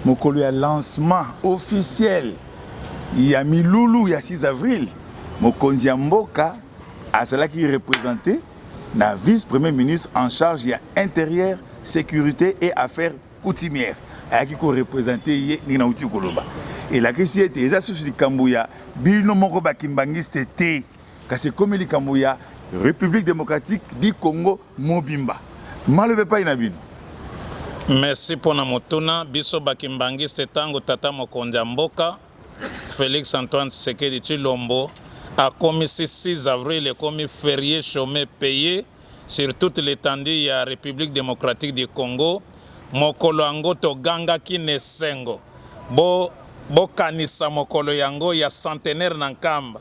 mokolo ya lancement officiel ya milulu ya 6 avril, mokonzi ya mboka azalaki représenté na vice premier ministre en charge ya intérieur, sécurité et affaires coutumières. Ayaki ko représenter ye ndenge nauti koloba. Elakisi ete eza susu likambo ya bino moko bakimbangiste te, kasi ekomi likambo ya République démocratique du Congo mobimba. Maloba epai na bino. Merci mpo na motuna. Biso bakimbangiste ntango tata mokonzi ya mboka Felix Antoine Tshisekedi Tshilombo akomisi 6 avril ekomi férié chômé payé sur toute l'étendue ya République démocratique du Congo, mokolo yango togangaki na esengo. Bo bokanisa mokolo yango ya centenaire na Nkamba.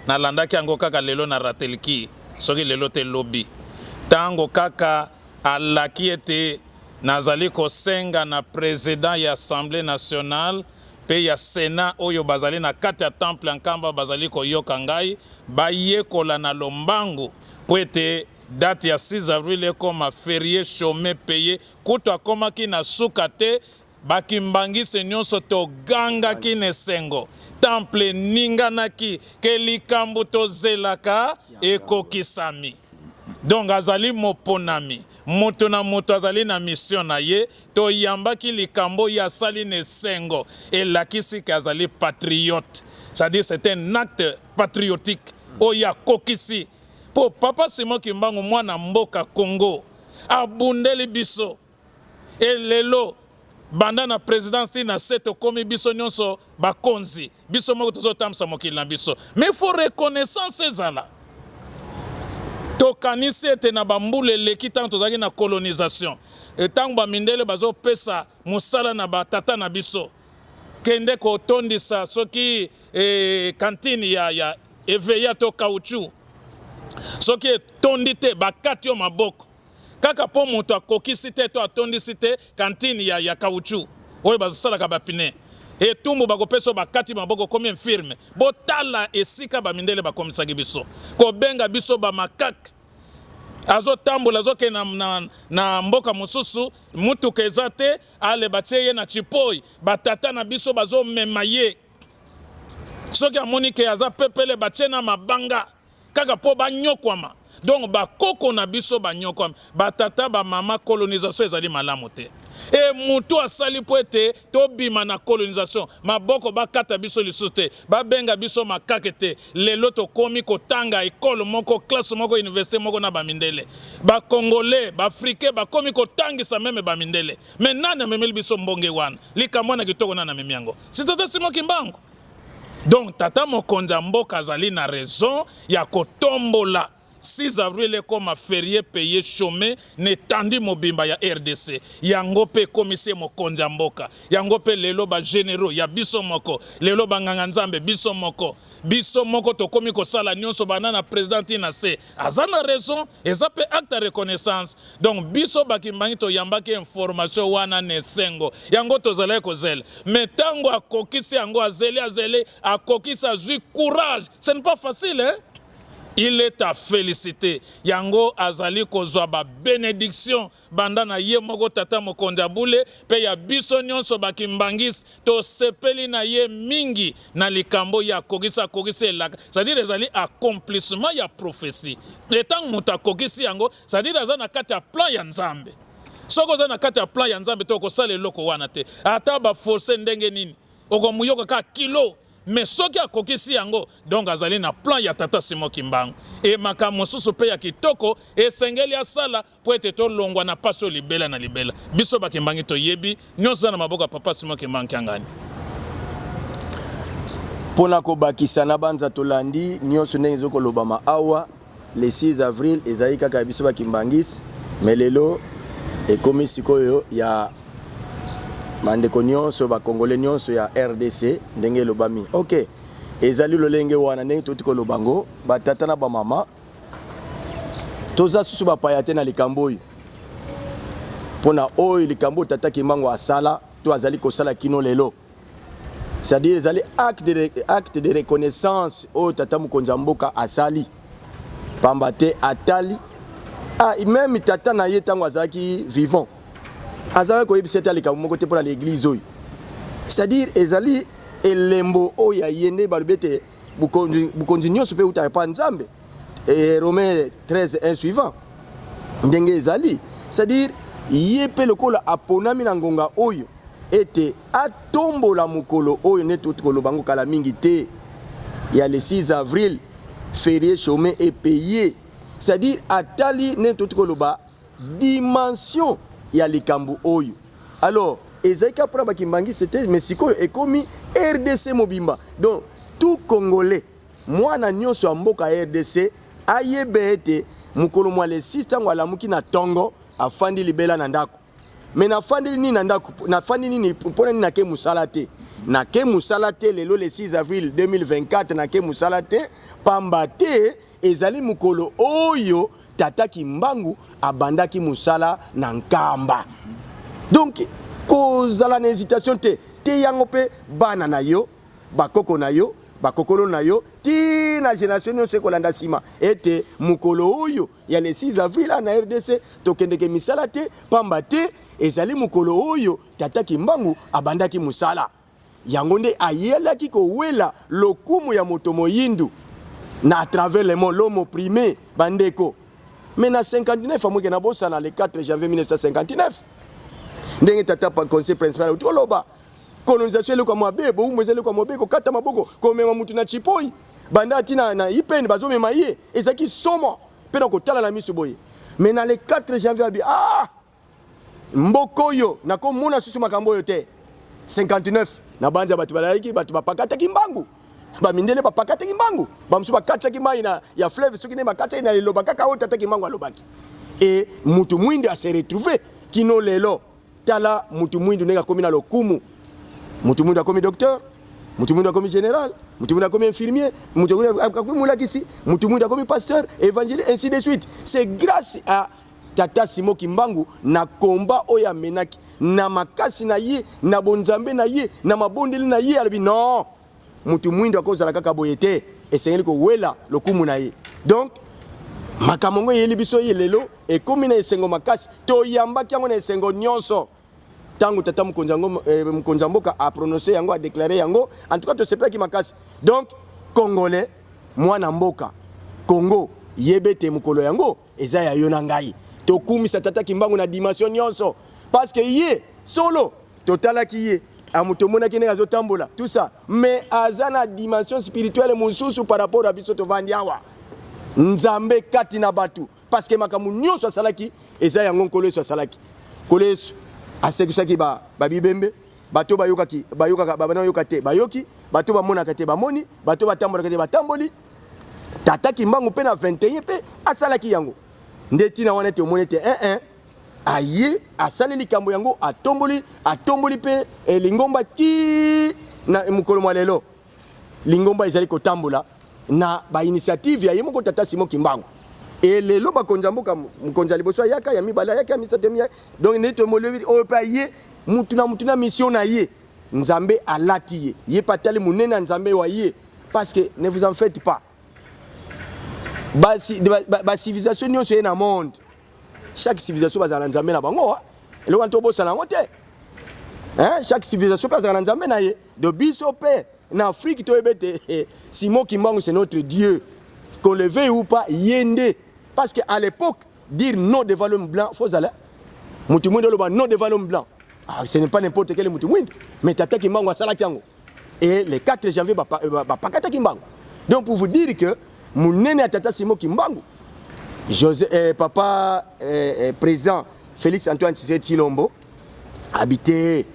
Nalandaki yango kaka lelo na Ratelki, soki lelo te lobi. Tango kaka alaki ete nazali kosenga na president ya Assemblee nationale mpe ya Senat oyo bazali na kati ya temple ya Nkamba bazali koyoka ngai, bayekola na lombangu mpo ete date ya 6 avril ekoma ferie chome paye. Kutu akomaki na suka te, ba kimbanguiste nionso togangaki na esengo, temple eninganaki ke likambo tozelaka ekokisami. Donc azali moponami, moto na moto azali na mission na ye, toyambaki likambo ye asali na esengo, elakisi ke azali patriote, c'est-à-dire c'est un acte patriotique oyo akokisi po papa Simon Kimbangu mwana mboka Congo abundeli biso et lelo banda na presidence ti na se tokomi biso nionso bakonzi, biso moko tozotambwisa mokili na biso, mais il faut reconnaissance ezala. Tokanisi ete na bambula eleki ntango tozalaki na colonisation, ntango bamindele bazopesa mosala na batata na biso, kende kotondisa soki e, kantine ya, ya eveya to caoutchouc, soki etondi te bakati yo maboko kaka mpo moto akokisi te to atondisi te kantine ya, ya caoutchouc oyo basalaka ba pneus. Etumbu bakopesa oyo bakati maboko okomi infirme. Botala esika bamindele bakomisaki biso, kobenga biso ba macaque. Azotambola azokende na, na, na mboka mosusu, mutuka eza te, ale batie ye na chipoi, batata na biso bazomema ye. Soki amoni ke aza pepele, batie na mabanga kaka po banyokwama. Donc ba koko na biso banyokwami, ba tata ba mama, colonisation ezali malamu te. E mutu asali mpo ete tobima na colonisation, maboko bakata biso lisusu te, babenga biso makake te. Lelo tokomi kotanga ecole moko, classe moko, universite moko na ba mindele. Ba congolais, ba africains bakomi kotangisa meme ba mindele. Mais nani amemeli biso mbonge wana? Likambo wana kitoko nani amemi yango? Si tata Simon Kimbangu. Donc tata mokonzi ya mboka azali na raison ya kotombola 6 avril ekoma ferie paye chome na etandi mobimba ya rdc. Yango pe ekomisi ye mokonzi ya mboka. Yango pe lelo ba generaux ya biso moko, lelo ba nganga nzambe biso moko, biso moko tokomi kosala nionso banda na president ti na se. Aza na raison, eza pe acte ya reconnaissance. Donc biso ba kimbangi toyambaki information wana na esengo. Yango tozalaki kozela. Mais tango akokisi yango, azeli azeli, akokisi azui courage. Ce n'est pas facile hein? Il est à feliciter. Yango azali kozwa ba benedictions banda na ye moko tata mokonzi ya bule pe ya biso nionso ba kimbanguistes tosepeli na ye mingi na likambo ye akokisi akokisi elaka c'est à dire ezali accomplissement ya prophetie et tango moto akokisi yango c'est à dire aza na kati ya plan ya Nzambe soki oza na kati ya plan ya Nzambe te okosala eloko wana te ata ba forcer ndenge nini okomuyoka kaka kilo Mais soki akokisi yango donc azali na plan ya tata Simon Kimbangu et makambo mosusu pe ya kitoko esengeli asala po ete tolongwa na pasi oyo libela na libela. Biso ba Kimbangi toyebi nionso eza na maboko ya papa Simon Kimbangu Kiangani. Pona kobakisa nabanza tolandi nionso ndenge ezo kolobama awa, le 6 avril ezali kaka ya biso ba kimbanguistes mais lelo ekomi sikoyo ya bandeko nionso ba congolais nionso ya rdc ndenge elobami. Ok ezali lolenge wana ndenge touti koloba ngo ba tata na ba mama toza susu bapaya te na likambo oyo pona oyo likambo oyo tata Kimbangu asala to azali kosala kino lelo. C'est à dire ezali acte de, acte de reconnaissance oyo tata mokonzi ya mboka asali pamba te atali ah, meme tata na ye ntango azalaki vivant azalaki koyebisa ete likambo moko te mpo na l'église oyo c'est à dire ezali elembo oyo ya ye nde balobi ete bokonzi nyonso mpe eutaka epai Nzambe et Romains 13 1 suivant ndenge ezali c'est-à-dire ye mpe lokola aponami na ngonga oyo ete atombola mokolo oyo nde touti koloba yango kala mingi te ya le 6 avril ferie chome et paye c'est-à-dire atali nde touti koloba dimension ya likambo oyo alors ezali kaka mpona bakimbangiste te mais sikoyo ekomi rdc mobimba donc tout congolais mwana nyonso ya mboka ya rdc ayeba ete mokolo mwa le 6 ntango alamuki na tongo afandi libela na ndako me nafandeli nini na ndako nafandi nini mpona nini nake mosala te nake mosala te lelo le 6 avril 2024 nake mosala te pamba te Ezali mokolo oyo Tata Kimbangu abandaki mosala na Nkamba. Donc kozala na hesitation te, teya yango mpe bana na yo, bakoko na yo, bakokolo na yo ti na generation nyonso ekolanda nsima ete mokolo oyo ya le 6 avril na rdc tokendeke misala te pamba te ezali mokolo oyo Tata Kimbangu abandaki mosala. Yango nde ayelaki kowela lokumu ya moto moyindu na à travers le monde, l'homme opprimé, ba ndeko. Mais na 59 amoke na bosana le 4 janvier 1959 ndenge tata conseil principal auti koloba colonisation eloko ya mabe, bowumbu eza eloko ya mabe, kokata maboko, komema mutu na chipoi banda ati na, na ipene bazomema ye ezalaki somo mpe na kotala na miso boye. Mais na le 4 janvier abi ah Mboka oyo nako mona susu makambo oyo te. 59 na banza bato balalaki bato bapakataki mbangu ba mindele bapakataki mbangu ba mosusu bakatisaki mai na ya fleuve soki nde bakatisaki na liloba kaka oyo tata Kimbangu alobaki e mutu mwindu a se retrouver kino lelo tala mutu mwindu ndenge akomi na lokumu mutu mwindu akomi docteur mutu mwindu akomi general mutu mwindu akomi infirmier mutu mwindu akomi molakisi mutu mwindu akomi pasteur évangéliste ainsi de suite c'est grâce à Tata Simon Kimbangu na combat oyo amenaki na makasi na ye na bonzambe na ye na mabondeli na ye alobi non mutu mwindo akozala kaka boye te esengeli kowela lokumu na ye donc makambo yango eyeli biso ye lelo ekomi na esengo makasi toyambaki yango na esengo nyonso ntango tata mokonzi yango eh, mokonzi ya mboka aprononce yango adeklare yango en tout cas tosepelaki makasi donc congolais mwana mboka congo yebe ete mokolo yango eza ya yo na ngai tokumisa tata kimbangu na dimension nyonso parce que ye Solo totalaki ye tomonaki ndenge azotambola tout ça, mais aza na dimension spirituelle mosusu par rapport à biso tovandi awa. Nzambe kati na bato, parce que makambo nyonso asalaki eza yango Nkolo Yesu asalaki. Nkolo Yesu asekwisaki babibembe, bato bayokaki bayokaka, babana yoka te bayoki, bato bamonaka te bamoni, bato batambolaka te batamboli. Tata Kimbangu mpe na 21 mpe asalaki yango. Nde ntina wana ete omoni ete 1 aye asali likambo yango, atomboli atomboli mpe lingomba ti na mokolo mwa lelo. Lingomba ezali kotambola na bainitiative ya ye moko Tata Simon Kimbangu. E lelo bakonzi ya mboka, mokonzi ya liboso ayaka, ya mibale ayaki, ya misato, ya donc nde tomolobi oyo mpe aye, mutu na mutu na mission na ye. Nzambe alati ye, ye mpe atali monene ya Nzambe wa ye. Parce que ne vous en faites pas, bacivilisation nyonso ye na monde, chaque civilisation bazala na Nzambe na bango. Eloko wana tobosana yango te. Chaque civilisation mpe azala na Nzambe na ye. De biso mpe na Afrique toyebi ete Simon Kimbangu, c'est notre Dieu, qu'on le veuille ou pas, ye nde. Parce que à l'époque, dire non devant l'homme blanc, faut ozala motu mwindo oloba non devant l'homme blanc. Ah, ce n'est pas n'importe quel motu mwindo, mais Tata Kimbangu asalaki yango. Et le 4 janvier bapakataki Kimbangu. Donc pour vous dire que monene ya Tata Simon Kimbangu, José, papa président Félix Antoine Tshisekedi Tshilombo habité,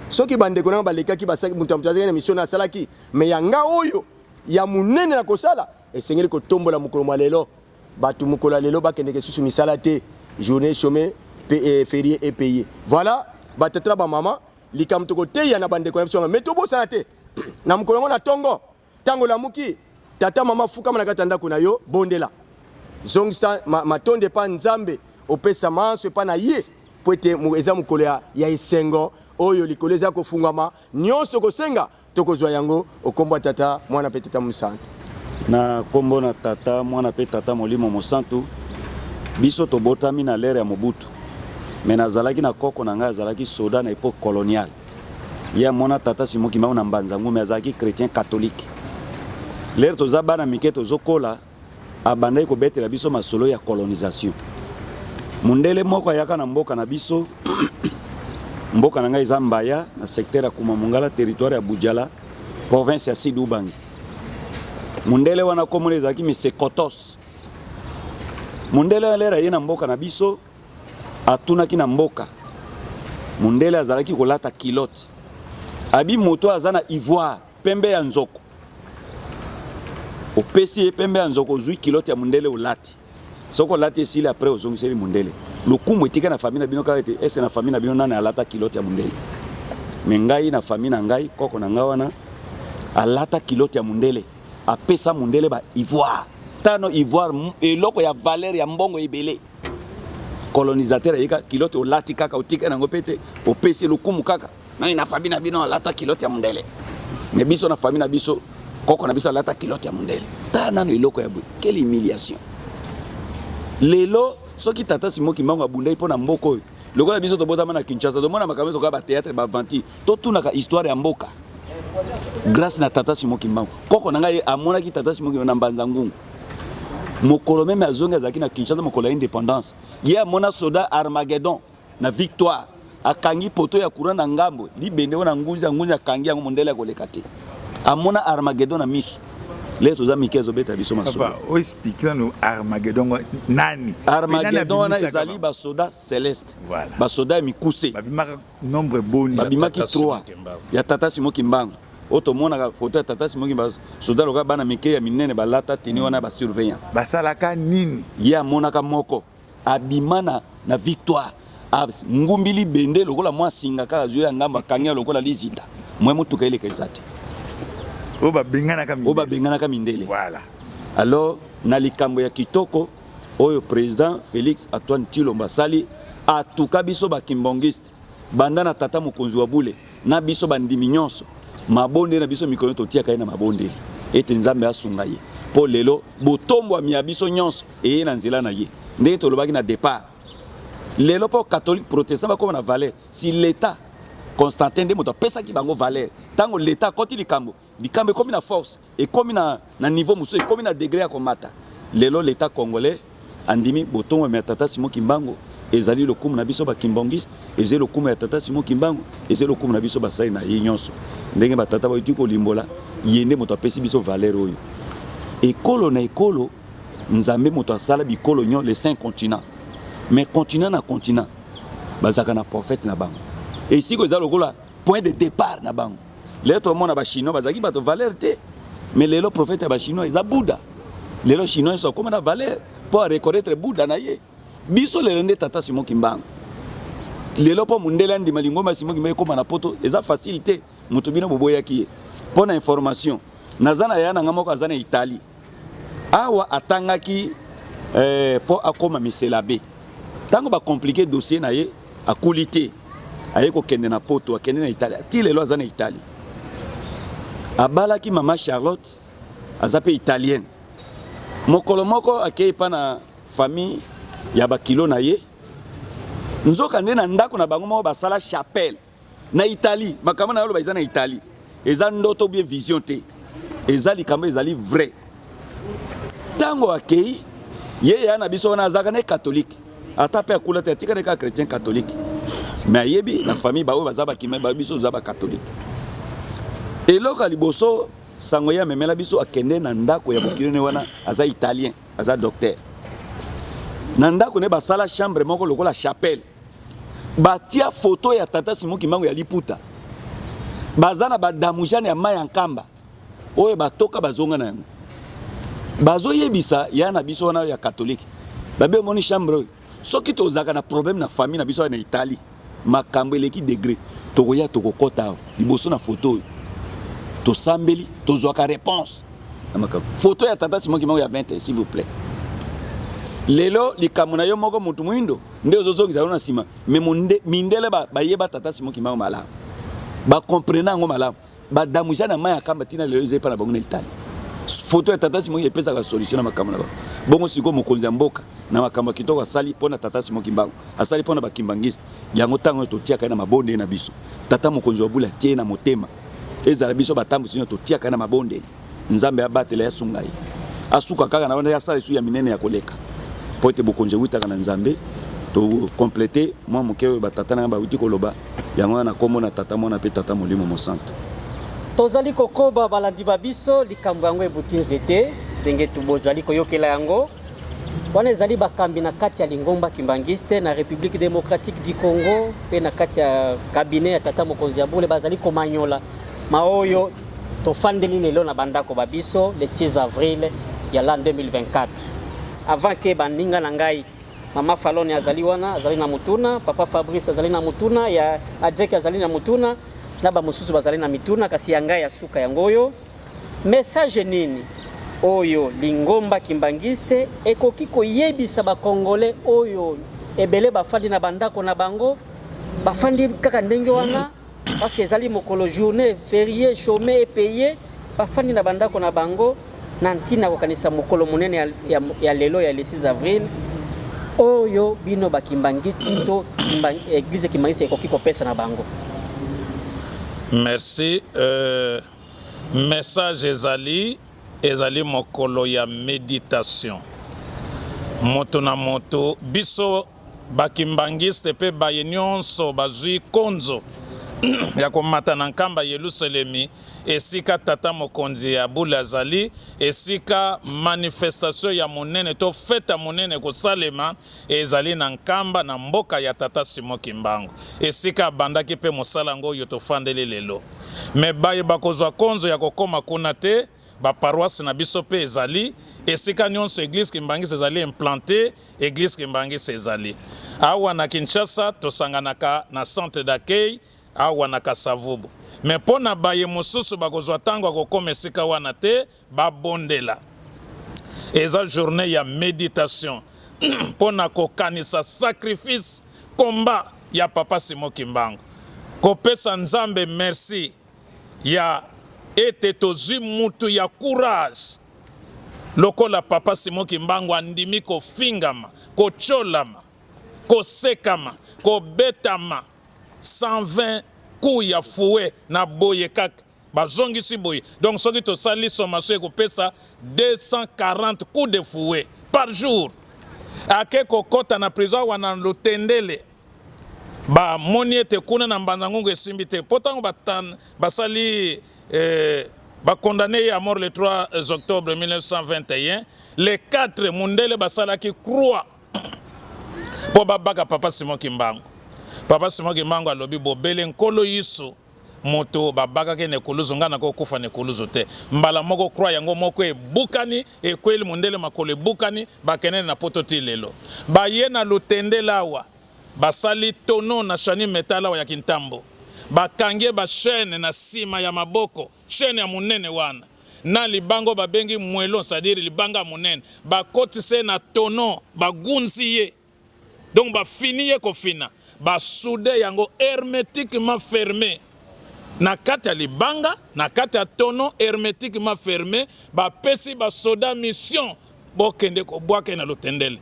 soki bandeko nanga balekaki, basalaki, moto ya moto azalaki na mission na asalaki, mais ya nga oyo ya monene na kosala, esengeli kotombola mokolo mwa lelo. Bato mokolo ya lelo bakendeke susu misala te, journée chômée pe férié et payé. Voilà, batata na bamama, likambo tokoteya na bandeko na biso wana. Mais tobosana te, na mokolo yango na ntongo, ntango olamuki, tata, mama, fukama na kati ya ndako na yo, bondela, zongisa matondo epa Nzambe, opesa manso epa na ye, po ete eza mokolo ya esengo oyo likolo eza kofungwama. Nyonso tokosenga, tokozwa yango. Okombo ya Tata, Mwana mpe Tata Mosantu. Na nkombo na Tata, Mwana mpe Tata Molimo Mosantu. Biso tobotami na l'ère ya Mobutu, mais nazalaki na koko na ngai, azalaki soda na époque coloniale. Ye amona Tata Simon Kimbangu na Mbanza Ngumi, azalaki chrétien catholique. L'heure toza bana mike, tozokola, abandaki kobetela biso masolo ya colonisation. Mundele moko ayaka na mboka na biso. Mboka na ngai eza Mbaya, na secteur ya Kuma Mongala, territoire ya Budjala, province ya Sud Ubangi. Mundele wana komona ezalaki Monsieur Kotos. Mundele, l'heure aye na mboka na biso, atunaki na mboka. Mundele azalaki kolata culotte. Abi moto aza na ivoire, pembe ya nzoko, opesi ye pembe ya nzoko, ozwi culotte ya mundele, olati. Soki olati, esili, après ozongiseli mundele. Lokumu etika na famille na bino kaka ete ese na famille na bino nani alata culotte ya mundele? Mais ngai, na famille na ngai, koko na ngai wana alata culotte ya mundele, apesa mundele ba ivoire tano, ivoire eloko ya valeur ya mbongo ebele. Colonisateur ayeka, culotte olati kaka, otika nango mpe te, opesi lokumu kaka. Nani na famille na bino alata culotte ya mundele? Mais biso na famille na biso, koko na biso alata culotte ya mundele. Ta nano eloko ya boye, quelle humiliation! Lelo soki Tata Simon Kimbangu abundaki mpo na mboka oyo, lokola biso tobotama na Kinshasa, tomona makambo ezokoya, bathéâtre, baaventure, totunaka histoire ya mboka grâce na Tata Simon Kimbangu. Koko na ngai amonaki Tata Simon Kimbangu na Mbanza Ngungu. Mokolo même azongi, azalaki na Kinshasa mokolo ya indépendance. Ye amona soda Armageddon na Victoire akangi poteau ya courant na ngambo, libende oyo na ngunzi ya ngunzi, akangi yango, mondele akoleka te. Amona Armageddon na miso. Lelo toza mike, azobeta biso masolo. Papa, oexplique nano Armageddon nani? Armageddon wana ezali basoda céleste. Voilà. Basoda ya mikuse. Babimaka nombre boni? Babimaki 3 ya Tata Simon Kimbangu. Oyo tomonaka foto ya Tata Simon Kimbangu, soda lokola bana mike ya minene, balata tenue wana ya basurveillant. Basalaka nini? Ye amonaka moko abima na Victoire, ngumbi libende lokola mwa singa kaka, azwi ya ngambo, akangi ya lokola lizinda, mwa motuka eleka eza te. Oyo babenganaka. Oyo babenganaka mindele. Voilà. Alors na likambo ya kitoko oyo président Félix Antoine Tshilombo asali, atuka biso bakimbangiste, banda na tata mokonzi wa bule na biso bandimi nyonso, mabondeli na biso mikolo totiaka ye na mabondeli ete Nzambe asunga ye, mpo lelo botombwami ya biso nyonso eye na nzela na ye. Ndenge tolobaki na départ, lelo mpo catholique, protestant bakóma na valeur, si l'État Constantin nde moto apesaki bango valeur. Ntango l'État akɔti likambo, likambo ekómi na force, ekómi na niveau mosusu, ekómi na degré ya komata. Lelo l'État congolais andimi botombwami ya Tata Simon Kimbangu. Ezali lokumu na biso ba Kimbanguiste, ezali lokumu ya tata Simon Kimbangu, ezali lokumu na biso basali na ye nyonso. Ndenge ba tata bayuti kolimbola, ye nde moto apesi biso valeur oyo. Ekolo na ekolo, Nzambe moto asala bikolo nyo les cinq continents. Mais continent na continent bazalaka na prophète na bango. Esiko eza lokola point de départ na bango. Lelo tomona ba chinois bazalaki bato valeur te. Mais lelo prophète ya ba chinois eza Bouddha. Lelo chinois nyonso akoma na valeur mpo a reconnaître Bouddha na ye. Biso lelo nde tata Simon Kimbangu. Lelo mpo mundele andima lingomba ya Simon Kimbangu ekoma na poto eza facile te. Moto bino boboyaki ye. Mpo na information, naza na yaya na nga moko aza na Italie. Awa atangaki eh, mpo akoma miselabe. Ntango ba compliquer dossier na ye, akuli te. Aye kokende na poto, akende na Italie. Ti lelo aza na Italie. Abalaki mama Charlotte, aza mpe italienne. Mokolo moko akei epa na famille ya bakilo na ye, nzoka nde na ndako na bango moko basala chapelle na Italie. Makambo na yoloba eza na Italie, eza ndoto bien vision te, eza likambo ezali vrai. Ntango akei ye ya na biso wana azalaka ne catholique, ata mpe akula te, atikali kaka chrétien catholique, mais ayebi na famille baoyo baza bakima ba biso toza ba catholique. Eloko ya liboso sango ye amemela biso, akende na ndako ya bokilo ne wana, aza italien, aza docteur. Na ndako ne basala chambre moko lokola chapelle, batia photo ya tata Simon Kimbangu ya liputa, baza na badamujane ya mai ya Nkamba oyo batoka bazonga na yango, bazoyebisa ya na biso wana ya catholique, babe omoni chambre oyo, soki tozalaka na problème na famille na biso na Italie, makambo eleki degré, tokoya tokokɔta awa liboso na photo oyo, tosambeli, tozwaka réponse na makambo. Photo ya tata Simon Kimbangu ya 20, s'il vous plaît. Lelo likambo na yo moko motu mwindo nde ozozongisa yo na nsima, mais mindele bayeba tata Simon Kimbangu malamu, bakomprena yango malamu. Badamuja na mai ya Kamba ntina lelo eza epa na bango na Italie. Photo ya tata Simon epesaka solution na makambo na bango. Bongo sikoyo mokonzi ya mboka na makambo ya kitoko asali mpo na tata Simon Kimbangu, asali mpo na bakimbangiste, yango ntango oyo totiaka ye na mabondeli na biso. Tata mokonzi wa bule atie ye na motema, ezala biso batambwisi nyonso totiaka ye na mabondeli. Nzambe abatela ye, asunga ye, asuka kaka na wana, asala lisusu ya minene ya koleka, mpo ete bokonzi ewutaka na Nzambe. Tokomplete mwa moke oyo batata na ngai bawuti koloba, yango wana na kombo na Tata, Mwana mpe Tata Molimo Mosantu. Tozali kokoba balandi ba biso, likambo yango ebuti nzete ndenge bozali koyokela yango. Wana ezali bakambi na kati ya lingomba Kimbanguiste na Republique Democratique du Congo mpe na kati ya cabinet ya tata mokonzi ya bule bazali komanyola maoyo tofandeli lelo na bandako ba biso le 6 avril ya l'an 2024. Avant ke baninga na ngai Mama Falone azali wana, azali na motuna, Papa Fabrice azali na motuna, ya Adjek azali na motuna, na ba mosusu bazali na mituna, kasi ya ngai ya suka yango oyo. Message nini oyo lingomba Kimbanguiste ekoki koyebisa ba Congolais oyo ebele bafandi na bandako na bango, bafandi kaka ndenge wana parce que ezali mokolo journée férié, chômé et payé, bafandi na bandako na bango na ntina kokanisa mokolo monene ya, ya, ya lelo ya le 6 avril oyo bino ba Kimbanguiste to église Kimbanguiste ekoki kopesa na bango? Merci. Message ezali, ezali mokolo ya meditation. Moto na moto, biso ba Kimbanguiste pe baye nionso bazui konzo ya komata na nkamba Yelusalemi, esika Tata Mokonzi ya bule azali, esika manifestation ya monene to fete ya monene ekosalema, ezali na nkamba na mboka ya Tata Simon Kimbangu, esika abandaki pe mosala yango oyo tofandeli lelo. Mais baye bakozwa konzo ya kokoma kuna te, ba paroisses na biso pe ezali, esika nionso eglise Kimbanguiste ezali implantee, eglise Kimbanguiste ezali. Awa na Kinshasa tosanganaka na centre d'accueil awa na Kasavubu. Mais po na baye mosusu bakozwa tango ya kokoma esika wana te, babondela. Eza journee ya meditation po na kokanisa sacrifice, combat ya Papa Simon Kimbangu. Kopesa Nzambe merci ya ete tozwi mutu ya courage lokola Papa Simon Kimbangu, andimi kofingama, kotiolama, kosekama, kobetama 120 coups ya fouet na boye kaka bazongisi boye. Donc soki tosali sommation ekopesa 240 coups de fouet par jour. Ake kokɔta na prison awa na Lutendele, bamoni ete kuna na Mbanza Ngungu esimbi te, mpo ntango basali bacondamner ye à mort le 3 octobre 1921, le 4 mundele basalaki croix mpo babaka Papa Simon Kimbangu. Papa Simon Kimbangu alobi: "Bobele Nkolo Yesu moto babakaki na ekuluzu, ngai nakokufa na ekuluzu te." Mbala moko croix yango moko ebukani, ekweli mondele makolo, ebukani. Bakendeni na Poto ti lelo. Baye na Lutendele awa, basali tonneau na Chani Metal awa ya Kintambo, bakangi ye bachaîne na nsima ya maboko, chaîne ya monene wana na libango babengi moellon, c'est-à-dire libanga ya monene. Bakotisa ye na tonneau, bagunzi ye, donc bafini ye kofina, basouder yango hermétiquement fermé na kati ya libanga, na kati ya tonneau hermétiquement fermé. Bapesi basoda mission: bokende kobwaka ye na Lutendele,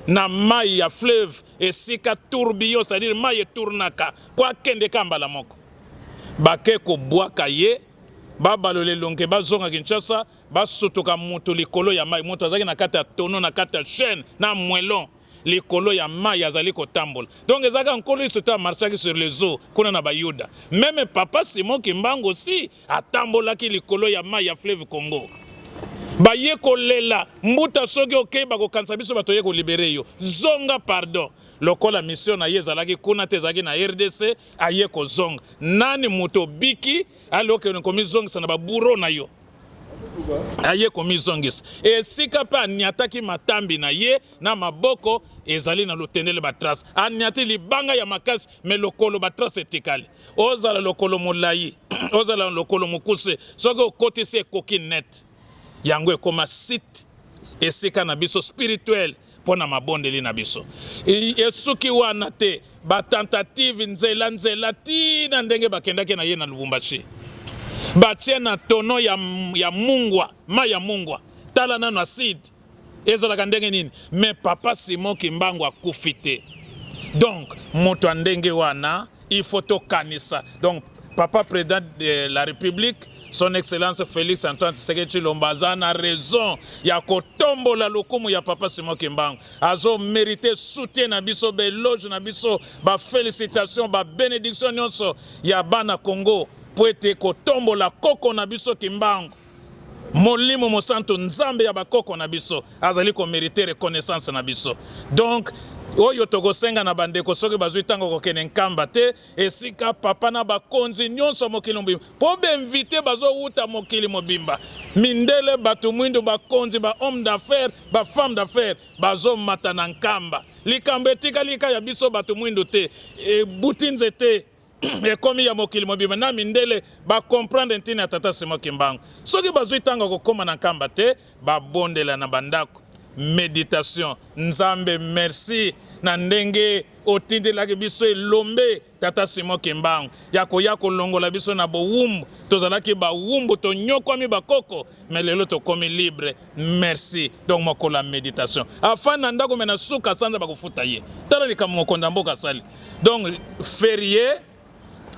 na mai ya fleuve, esika tourbillon, c'est-à-dire mai etournaka, mpo akende ka mbala moko. Bake kobwaka ye, babalola elonke, bazonga Kinshasa, basutuka moto likolo ya mai. Moto azalaki na kati ya tonneau, na kati ya chaîne na moellon, likolo ya mai azali kotambola. Donc ezalaka Nkolo Yesu te amarchaki sur les eaux kuna na Bayuda, même Papa Simon Kimbangu aussi atambolaki likolo ya mai ya fleuve Congo. Baye kolela: "Mbuta, soki okei, bakokanisa biso bato ye kolibérer yo, zonga pardon." Lokola mission na ye ezalaki kuna te, ezalaki na RDC, aye kozonga. Nani moto obiki ali okende komizongisa na babourreau na yo? Aye komizongisa esika mpe aniataki matambi na ye na maboko, ezali na Lutendele, batrace. Aniati libanga ya makasi, mais lokolo, batrace etikali. Ozala lokolo molai, ozala lokolo mokuse, soki okotisi, ekoki net. Yango ekoma site, esika na biso spirituel mpo na mabondeli na biso. Esuki wana te, batentative nzela nzela ntina ndenge bakendaki na ye na Lubumbashi, batie na tonneau ya mungwa, mai ya mungwa. Tala nano acide ezalaka ndenge nini, mais Papa Simon Kimbangu akufi te. Donc moto ya ndenge wana, il faut tokanisa. Donc papa président de la République, Son Excellence Félix Antoine Tshisekedi Tshilombo, aza na raison ya kotombola lokumu ya Papa Simon Kimbangu. Azomérite soutien na biso, baéloge na biso, bafélicitation, babénédiction nyonso ya bana Congo, mpo ete kotombola koko na biso Kimbangu, Molimo Mosantu, Nzambe ya bakoko na biso, azali komérite reconnaissance na biso. Donc oyo tokosenga na bandeko, soki bazwi ntango kokende Nkamba te, esika papa na bakonzi nyonso mokili mobimba, mpo bainvité bazowuta mokili mobimba, mindele, bato mwindu, bakonzi, bahomme d'affaires, bafemme d'affaires, bazomata na Nkamba. Likambo etikali ka ya biso bato mwindu te, ebuti nzete, ekomi ya mokili mobimba, na mindele bacomprendre ntina ya Tata Simon Kimbangu. Soki bazwi ntango kokóma na Nkamba te, babondela na bandako, méditation: "Nzambe, merci na ndenge otindelaki biso elombe Tata Simon Kimbangu ya koya kolongola biso na bowumbu. Tozalaki bawumbu, tonyokwami bakoko, mais lelo tokomi libre, merci." Donc mokolo ya méditation, afandi na ndako, mais na suka sanza bakofuta ye. Tala likambo mokonzi ya mboka asali. Donc férié,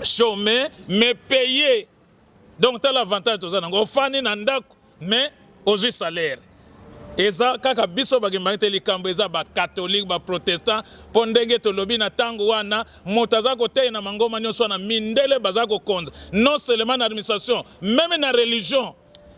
chômé mais payé. Donc tala avantage toza nango: ofandi na ndako mais ozwi salaire. Eza kaka biso bakimbangi te, likambo eza bacatholique, baprotestant, mpo ndenge tolobi na ntango wana, moto aza koteya na mangoma nyonso wana, mindele baza kokonza non seulement na administration, même na religion.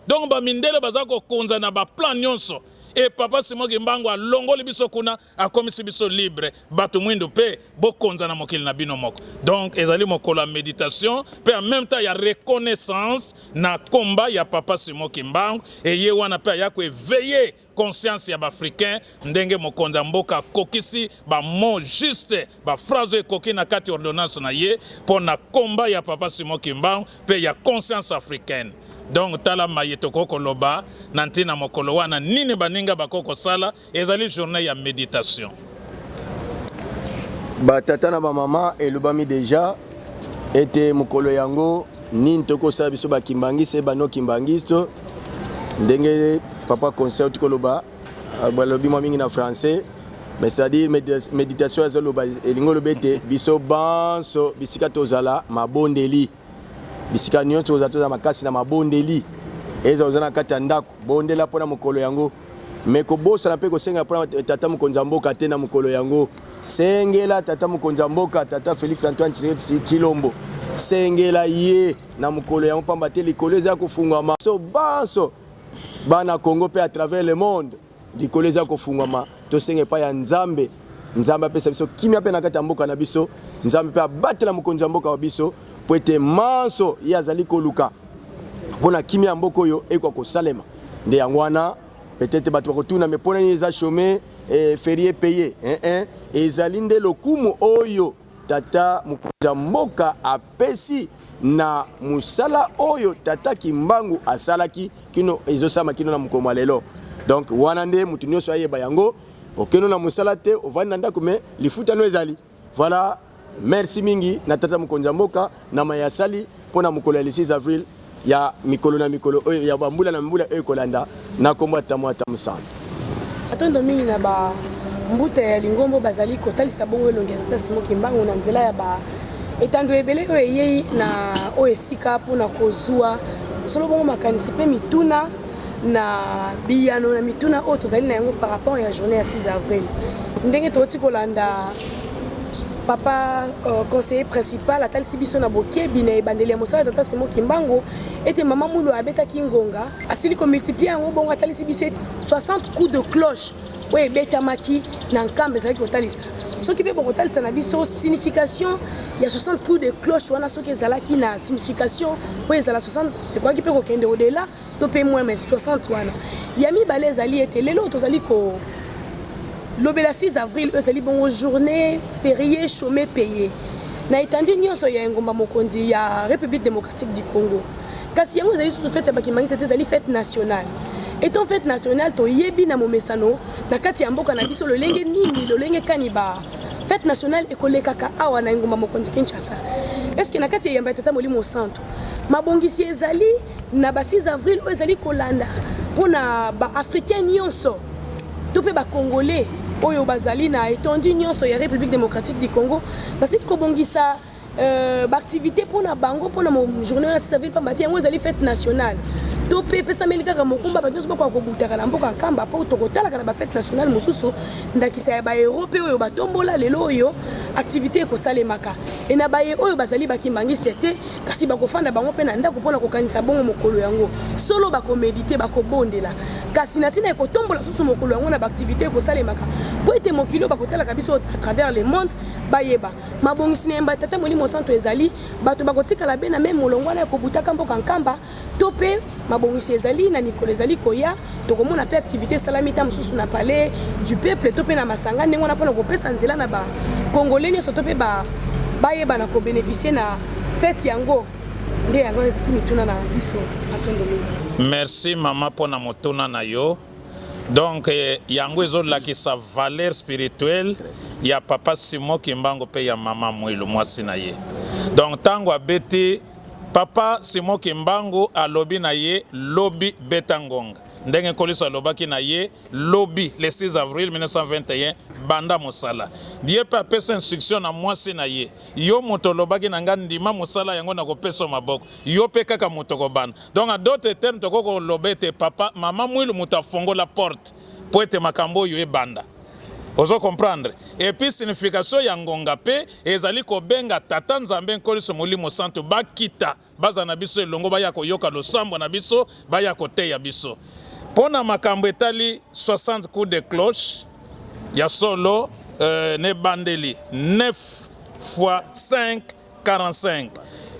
Donc bamindele baza kokonza na baplan nyonso. E Papa Simon Kimbangu alongoli biso kuna, akomisi biso libre. Bato mwindu mpe bokonza na mokili na bino moko. Donc ezali mokolo ya méditation mpe en même temps ya reconnaissance na komba ya Papa Simon Kimbangu. Eye wana mpe aya koéveiller conscience ya baafricain, ndenge mokonzi ya mboka akokisi bamot juste, baphrase oyo ekoki na kati ordonnance na ye mpo na komba ya Papa Simon Kimbangu mpe ya conscience africaine. Donc tala maye tokoki koloba na ntina mokolo wana. Nini baninga bakoki kosala? Ezali journée ya méditation. Batata na bamama, elobami déjà ete mokolo yango nini tokosala biso bakimbangiste, bano kimbangiste, ndenge papa conseil auti koloba, balobi mwa mingi na français, mais c'est-à-dire méditation azoloba elingi oloba ete biso banso bisika tozala mabondeli, bisika nyonso tozala, tozala makasi na mabondeli. Eza oza na kati ya ndako, bondela mpona mokolo yango. Mais kobosana mpe kosenga mpo na tata mokonzi ya mboka te na mokolo yango. Sengela tata mokonzi ya mboka, tata Felix Antoine Tshisekedi Tshilombo, sengela ye na mokolo yango, pamba te likolo eza kofungwama. So banso bana Congo mpe à travers le monde, likolo eza kofungwama. Tosenga epai ya Nzambe, Nzambe apesa biso kimia mpe na kati ya mboka na biso. Nzambe mpe abatela mokonzi ya mboka wa biso, mpo ete manso ye azali koluka mpo na kimia ya mboka oyo ekoka kosalema. Nde yango wana peut-être bato bakotuna me mpo na nini eza chome eh, ferie paye eh, eh. Ezali nde lokumu oyo tata mokonzi ya mboka apesi na mosala oyo tata Kimbangu asalaki kino ezosalama kino na mokolo mwa lelo. Donc wana nde moto nyonso ayeba yango. Okendo na mosala te, ovandi na ndako me lifuta no ezali. Voilà, merci mingi na tata mokonzi ya mboka na maye asali mpo na mokolo ya le 6 avril ya mikolo na mikolo oyo ya bambula na mbula oyo ekolanda na nkombo ya Tata Ata Mosantu. Matondo mingi na ba mbuta ya lingombo bazali kotalisa bongo elongi ya Tata Simon Kimbangu na nzela ya ba etando ebele oyo eyei na oyo esika mpo na kozua solo bongo makanisi mpe mituna na biyano na mituna oyo tozali na yango par rapport ya journée ya 6 avril. Ndenge towuti kolanda papa conseiller principal atalisi biso na bokebi na ebandeli ya mosala tata Simon Kimbangu ete mama Mulu abetaki ngonga, asili ko multiplier yango bongo atalisi biso ete 60 coups de cloche oyo ebetamaki na Nkamba ezalaki kotalisa. Soki mpe bokotalisa na biso signification ya 60 coups de cloche wana, soki ezalaki na signification oyo ezala 60, ekokaki mpe kokende au-delà to mpe moins, mais 60 wana. Ya mibale ezali ete lelo oyo tozali kolobela 6 avril oyo ezali bongo journée férié chômé payé na etandi nyonso ya engumba mokonzi ya République démocratique du Congo. Kasi yango ezali susu fête ya bakimbanguiste te, ezali fête nationale. Étant fête nationale, toyebi na momesano na kati ya mboka na biso lolenge nini, lolenge kani ba fête nationale ekolekaka awa na engumba mokonzi Kinshasa. Est-ce que na kati ya eyamba ya Tata Molimo Santu mabongisi ezali na ba 6 avril oyo ezali kolanda mpo na ba africain nyonso to mpe ba congolais oyo bazali na étendue nyonso ya République démocratique du Congo, basili kobongisa ba activité mpo na bango mpo na journée wana 6 avril, pamba te yango ezali fête nationale, to mpe epesameli kaka mokumba bato nyonso bakoka kobutaka na mboka Nkamba, mpo tokotalaka na ba fête nationale mosusu, ndakisa ya ba héros mpe oyo batombola lelo oyo activité ekosalemaka e na baye oyo bazali bakimbangiste te, kasi bakofanda bango mpe na ndako mpo na kokanisa bongo mokolo yango solo, bakomedite, bakobondela, kasi na ntina ekotombola susu mokolo yango na ba activité ekosalemaka mpo ete mokili oyo bakotalaka biso à travers le monde bayeba mabongisi na yamba Tata Molimo Santo ezali. Bato bakotikala be na meme molongo wana ya kobutaka mboka Nkamba, to mpe mabongisi ezali na mikolo ezali koya, tokomona mpe activité esalami ta mosusu na Palais du Peuple to mpe na masanga ndenge wana mpona kopesa nzela na ba congolais nyonso to mpe bayeba na kobénéficie na fête yango. Nde yango wana ezalaki mituna na biso. Matondo mingi. Merci mama mpona motuna na yo. Donc yango ezolakisa valeur spirituelle ya papa Simon Kimbangu mpe ya mama Mwilu mwasi na ye. Donc ntango abeti, papa Simon Kimbangu alobi na ye lobi beta ngonga, ndenge Nkoliso alobaki na ye lobi le 6 avril 1921 banda mosala. Ye mpe apesa instruction na mwasi na ye: yo moto olobaki na nga ndima mosala yango na kopesa maboko, yo mpe kaka moto kobanda. Donc en d'autres termes, tokoki koloba ete papa mama Mwilu moto afongola porte mpo ete makambo oyo ebanda. Ozo comprendre? Et puis signification ya ngonga mpe ezali kobenga Tata Nzambe Nkoliso Molimo Santu bakita baza na biso elongo, baya koyoka losambo na biso, baya koteya biso mpo na makambo etali 60 coups de cloche. Ya solo, na ebandeli 9 fois 5 45,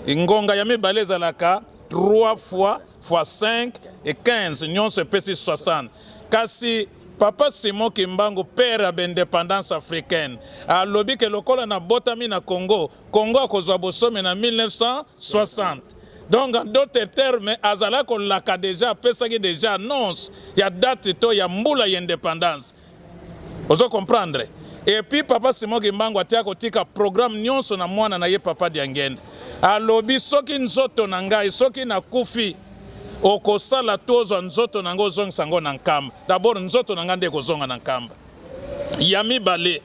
ngonga ya mibale ezalaka 3 fois 5 et 15, nyonso epesi 60. Kasi papa Simon Kimbangu, père ya baindépendance africaine, alobi ke lokola nabotami na Congo, Congo akozwa bosomi na 1960. Donc en d'autres termes, azala kolaka déjà, apesaki déjà annonce ya date to ya mbula ya indépendance. Ozo comprendre? Et puis papa Simon Kimbangu atia kotika programme nyonso na mwana na ye papa Diangenda. Alobi soki nzoto na ngai, soki nakufi, okosala to ozwa nzoto na ngai ozongisa yango na Nkamba. D'abord nzoto na ngai nde ekozonga na Nkamba. Ya mibale,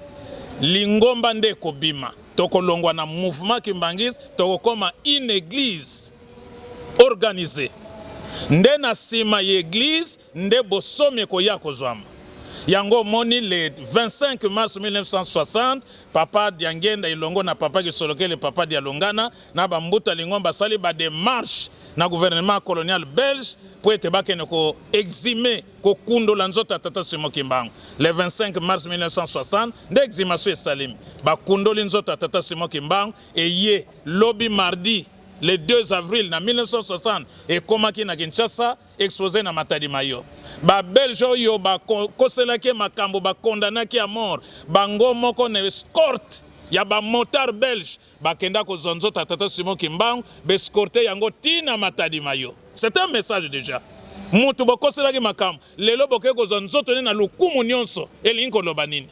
lingomba nde ekobima. Tokolongwa na mouvement kimbangiste, tokokoma une église organisée. Nde na sima ya eglise nde bosomi ekoya kozwama. Yango omoni le 25 mars 1960 papa Diangienda elongo na papa Kisolokele, papa Dialungana na ba mbuta lingomba basali ba demarches na gouvernement colonial belge mpo ete bakende ko exhumer, kokundola nzoto ya tata Simon Kimbangu. Le 25 mars 1960 nde exhumation esalemi, bakundoli nzoto ya tata Simon Kimbangu eye lobi mardi le 2 avril na 1960 ekomaki na Kinshasa, expose na Matadi Mayo. Ba Belges oyo bakoselaki ye makambo, ba condamnaki à mort, bango moko na escorte ya ba motards belges bakenda kozwa nzoto ya tata Simon Kimbangu, ba escorter yango ti na Matadi Mayo. C'est un message dejà. Mutu bokoselaki makambo, lelo bokeyi kozwa nzoto ne na lokumu nionso, elingi koloba nini?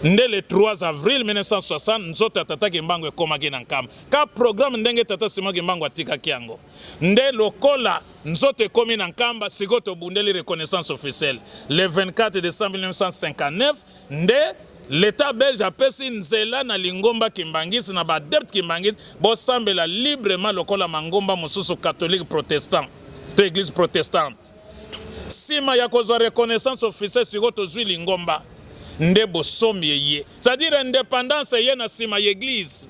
Nde le 3 avril 1960, nzoto ya tata Kimbangu ekomaki na Nkamba. Ka programme ndenge tata Simon Kimbangu atikaki yango. Nde lokola nzoto ekomi na Nkamba, sikoyo tobundeli reconnaissance officielle. Le 24 decembre 1959, nde l'Etat belge apesi nzela na lingomba kimbanguiste na ba adeptes kimbanguiste bosambela librement lokola mangomba mosusu catholique protestant to eglise protestante. Sima ya kozwa reconnaissance officielle sikoyo tozwi lingomba nde bosomi eye. C'est-à-dire independance eye na sima ya eglise.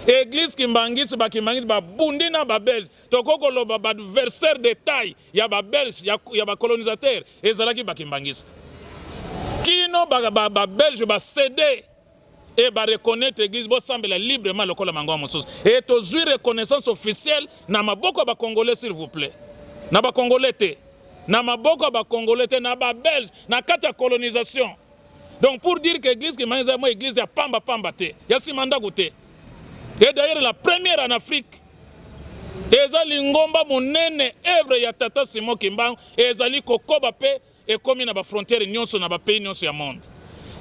Eglise kimbanguiste ba kimbanguiste babundi na ba belge. Tokoki koloba ba adversaires de taille ya ba belge ya, ya ba colonisateurs ezalaki ba kimbanguiste. Kino ba, ba, ba belge ba ceder et ba reconnaitre eglise bosambela librement lokola mangomba mosusu. Et tozwi reconnaissance officielle na maboko ya ba congolais s'il vous plaît. Na ba congolais te. Na maboko ya ba congolais te, na ba belge na kati ya colonisation. Donc pour dire que eglise kimbanguiste eza mwa eglise ya pamba pamba te, ya sima ndako te. Et d'ailleurs la première en Afrique eza lingomba monene œuvre ya tata Simon Kimbangu ezali kokoba pe ekomi na ba frontières nyonso na ba pays nyonso ya monde.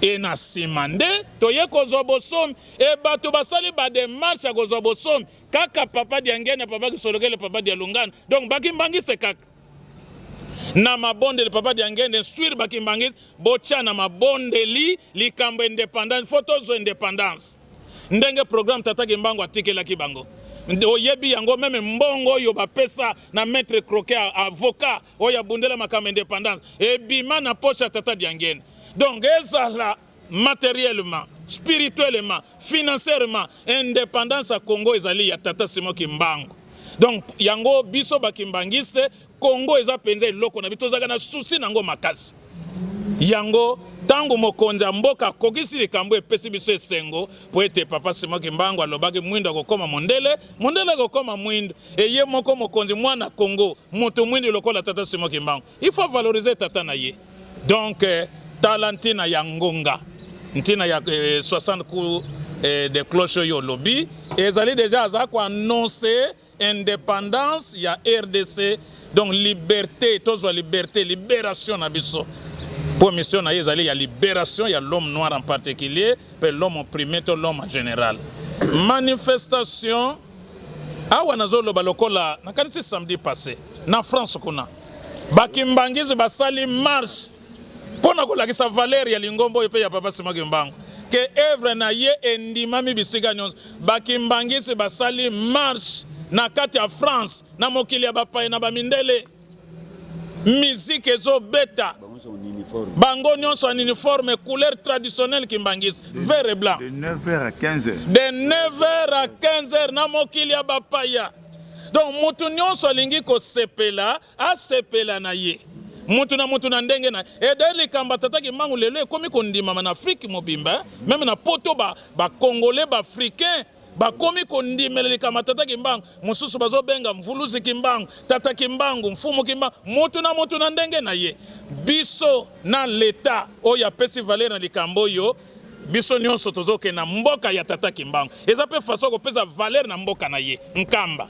Et na sima nde toye kozwa bosomi et bato basali ba demarches ya kozwa bosomi kaka papa Diangienda, papa Kisolokele, papa Dialungana donc ba kimbanguiste kaka. Na mabondeli papa Diangende instruire ba kimbanguiste botia na mabondeli likambo independance faut tozwa independance ndenge programme tata Kimbangu atikelaki bango oyebi yango meme mbongo oyo bapesa na maître Croquet avocat oyo abundela makambo independance ebima na poche ya tata Diangende donc ezala materiellement spirituellement financièrement independance ya Congo ezali ya tata Simon Kimbangu donc yango biso ba kimbanguiste Congo eza penza eloko na biso tozalaka na souci na yango makasi yango ntango mokonzi ya mboka akokisi likambo epesi biso esengo mpo ete papa Simon Kimbangu alobaki mwindo akokoma mondele mondele akokoma mwindo eye moko mokonzi mwana Congo moto mwindo lokola tata Simon Kimbangu il faut valoriser tata na ye Donc tala ntina ya ngonga, ntina ya 60 coups de cloche oyo olobi ezali dejà aza ko annoncer independance ya rdc donc liberte, tozwa liberte, liberation na biso po mission na ye ezali ya liberation ya l'homme noir en particulier pe l'homme opprimé to l'homme en general. Manifestation Awa nazo loba lokola nakanisi samedi passe na France kuna ba kimbanguiste basali marche pona kolakisa valeur ya lingomba oyo pe ya papa Simon Kimbangu que œuvre na ye endimami bisika nionso. Ba kimbanguiste basali marche na kati ya France na mokili ya bapaya na ba mindele. Musique ezo beta bango nionso en uniforme couleur traditionnelle kimbanguiste vert et blanc. De 9h à 15h. De 9h à 15h na mokili ya bapaya. Donc mutu nionso alingi kosepela asepela na ye. Mutu na mutu na ndenge na ye. Et d'ailleurs likambo ya tata Kimbangu lelo ekomi kondimama na Afrique mobimba, meme na poto ba ba congolais ba africains Bakomi kondimela likambo ya tata Kimbangu, mosusu bazobenga Mvuluzi Kimbangu, tata Kimbangu, Mfumu Kimbangu, mutu na mutu na ndenge na ye. Biso na l'etat oyo apesi valeur na likambo oyo, biso nionso tozokende na mboka ya tata Kimbangu. Eza pe façon ya kopesa valeur na mboka na ye, Nkamba.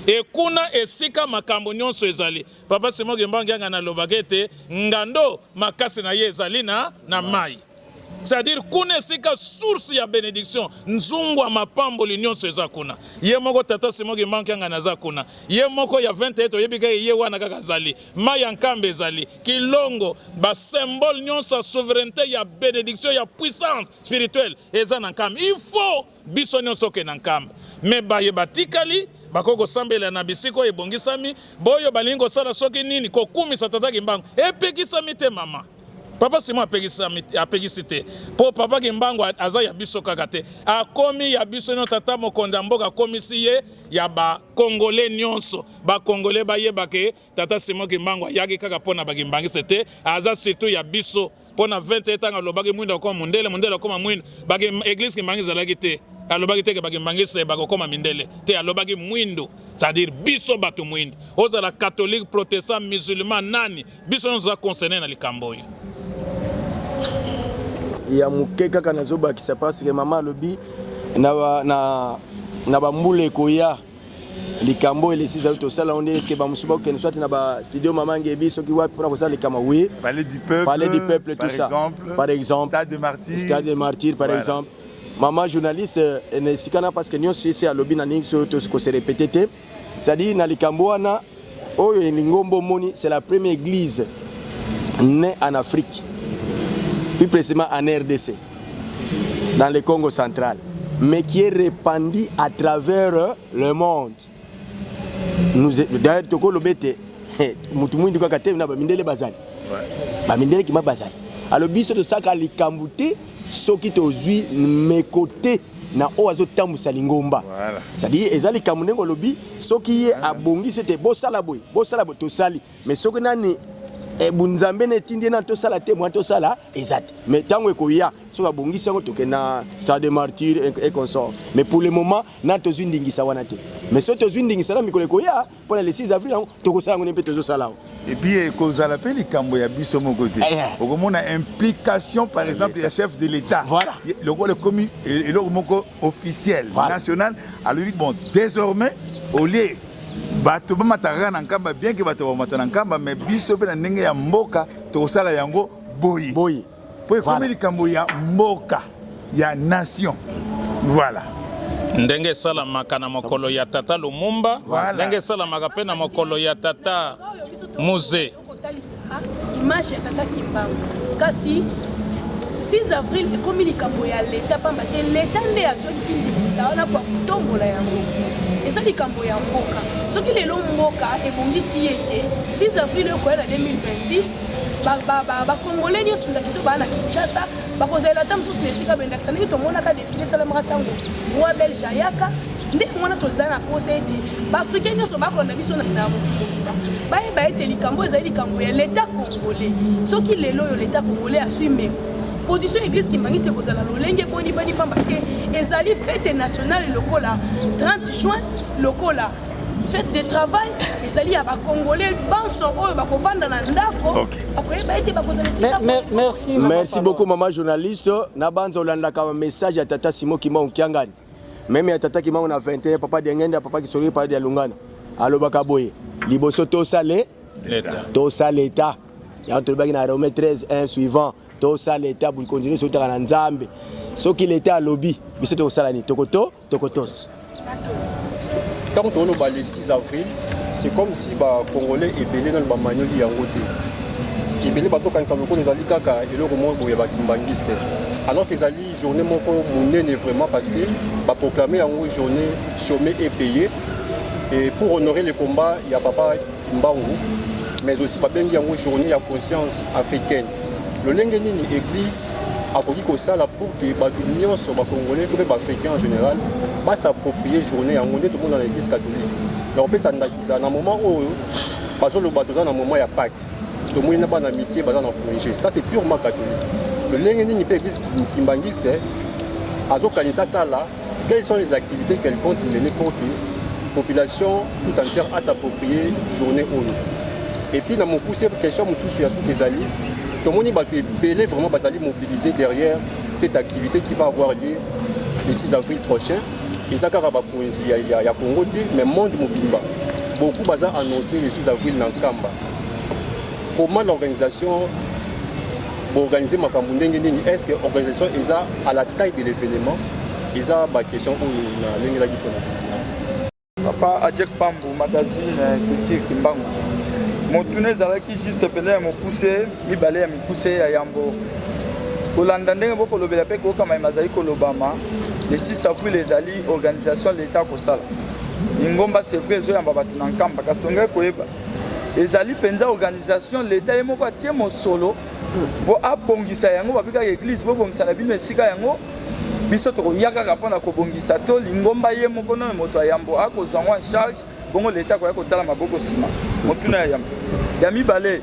Et kuna esika makambo nionso ezali. Papa Simon Kimbangu Kiangani alobaka ete ngando makasi na ye ezali na na mayi. C'est à dire kuna esika source ya benediction, nzungu ya mapamboli nionso eza kuna. Ye moko tata Simon Kimbangu Kiangani aza kuna. Ye moko ya 21 toyebi kaka ye wana kaka azali. Mayi ya Nkamba ezali, Kilongo, ba symboles nionso ya souverainete ya benediction ya puissance spirituelle eza na Nkamba. Il faut biso nionso tokende na Nkamba. Mais baye batikali. Bakoki kosambela na bisika oyo ebongisami. Boyo balingi kosala soki nini, kokumisa Tata Kimbangu epekisami te mama. Papa Simon apekisami, apekisi te po Papa Kimbangu aza ya biso kaka te, akomi ya biso nionso. Tata mokonzi ya mboka akomisi ye ya ba Congolais nionso. Ba Congolais bayeba ke Tata Simon Kimbangu ayaki kaka po na ba Kimbangiste te, aza surtout ya biso. Po na 21 tango alobaki mwindo akoma mundele, mundele akoma mwindo, ba eglise Kimbangu ezalaki te. Alobaki te ke ba Kimbangiste bakokoma mindele te, alobaki mwindo, c'est à dire biso bato mwindo. Ozala catholique, protestant, musulman, nani, biso nyonso toza concerne na likambo oyo. Ya moke kaka nazobakisa parce que mama alobi na, na, na bambula ekoya likambo oyo elesi ezali tosala yango ndenge eske bamosusu bakokende soit na ba studio mama ngebi soki wapi mpona kosala likambo oui palais du peuple, palais du peuple par tout ça exemple, par exemple stade de martyr stade de martyr par voilà. exemple mama journaliste eh, na esika na parce que nyonso esi alobi na ndenge soki tokose répéter te c'est-à-dire na likambo wana oyo lingomba omoni c'est la première église née en Afrique plus précisément en RDC dans le Congo central mais qui est répandue à travers le monde nous d'ailleurs tokoloba ete mutu mwindu kaka te na bamindele bazali bamindele kima bazali alors biso tosalaka likambo te soki tozwi meko te na oyo azotambwisa lingomba Voilà. c'est-à-dire eza likambo ndenge olobi soki ye abongisi ete bosala boye bosala boye tosali mais soki nani eh, bunzambe na etindi ye nani tosala te mwa tosala eza te mais ntango ekoya soki abongisi yango tokende na stade de martyr et consort mais pour le moment nani tozwi ndingisa wana te mais soki tozwi ndingisa na mikolo ekoya mpo na le 6 avril yango tokosala yango nde mpe tozosala yango Et puis ekozala mpe likambo ya biso moko te Eh. okomona implication par exemple ya chef de l'état Voilà. lokola ekomi eloko moko officiel Voilà. national alobi bon désormais au lieu bato bamataka kaka na nkamba bien ke bato bamata na nkamba mais biso mpe na ndenge ya mboka tokosala yango boye boye mpo ekomi Voilà. likambo ya mboka ya nation voilà Ndenge esalamaka na mokolo ya tata Lumumba, Voilà. ndenge esalamaka mpe na mokolo ya tata Muze. Kotalisa image ya tata Kimbangu kasi 6 avril ekomi likambo ya leta pamba te leta nde azwaki ndingisa wana mpo kotombola yango eza likambo ya mboka soki lelo mboka ebongisi ye te 6 avril oyo koya na 2026 bakongole nyonso ndakisa baa na Kinshasa bakozalela ata mosusu na esika bendakisa ndenge tomonaka défilé esalamaka ntango roi belge ayaka nde yango wana toza na posa ete baafricain nyonso bakolanda biso na mokili mobimba bayeba ete likambo ezali likambo ya leta congolais soki lelo oyo leta congolais aswi meko position église kimbangisi ekozala lolenge boni boni pamba te ezali fête nationale lokola 30 juin lokola fête de travail ezali ya bacongolais banso oyo bakovanda na ndako bakoyeba ete bakozala esika Merci, Maman merci Palor. beaucoup mama journaliste na banza olandaka message ya tata Simon Kimbangu Kiangani même ya tata Kimbangu na 21 papa Dengende papa Kisoli papa Dialungana alobaka boye liboso tosale Leta. tosala eta yango tolobaki na Romain 13 1 suivant tosala eta boye continue soki otaka na nzambe soki leta alobi biso tokosala nini tokoto tokotosa ntango toloba le 6 avril c'est comme si bacongolais ebele nano bamanioli yango te ebele bazokanisa lokola ezali kaka eloko moko boye ya bakimbangiste alors que ezali journée moko monene vraiment parce que baproclame yango journée chômée et payée et pour honorer le combat ya papa Kimbangu mais aussi babengi yango journée ya conscience africaine lolenge nini église akoki kosala pour que bato nyonso bacongolais to mpe baafricain en général bas'approprie journée yango nde tomona na église catholique na kopesa ndakisa na moment oyo bazoloba toza na moment ya Pâques tomoni na bana mike baza na congé ça c'est purement catholique lolenge nini mpe église kimbangiste azokanisa asala quelles sont les activités qu'elle compte mener pour que population tout entière as'approprier journée oyo et puis na mokuse question mosusu ya suki ezali tomoni bato ebele vraiment bazali mobilisés derrière cette activité qui va avoir lieu le 6 avril prochain eza kaka bakonzi ya, ya, ya congo te mais monde mobimba beaucoup baza annoncé le 6 avril na nkamba comment l'organisation boorganiser makambo ndenge nini est ce que organisation eza à la taille de l'événement eza baquestion oyo nalengelaki mpona merci Papa Adjek Pambu, magazine Culture Kimbangu. Motuna ezalaki juste pene ya mokuse mibale ya mikuse ya yambo kolanda ndenge bokolobela mpe koyoka mayema azali kolobama le 6 avril ezali organisation leta kosala. Lingomba c'est vrai ezoyamba bato na Nkamba, kasi tongaki koyeba ezali mpenza organisation leta ye moko atie mosolo mpo abongisa yango. Babi kaka eglise bobongisa na bino esika yango, biso tokoya kaka mpo na kobongisa, to lingomba ye moko nano moto ya yambo akozwa yango en charge, bongo leta akoya kotala maboko nsima. Motuna ya yambo. Ya mibale,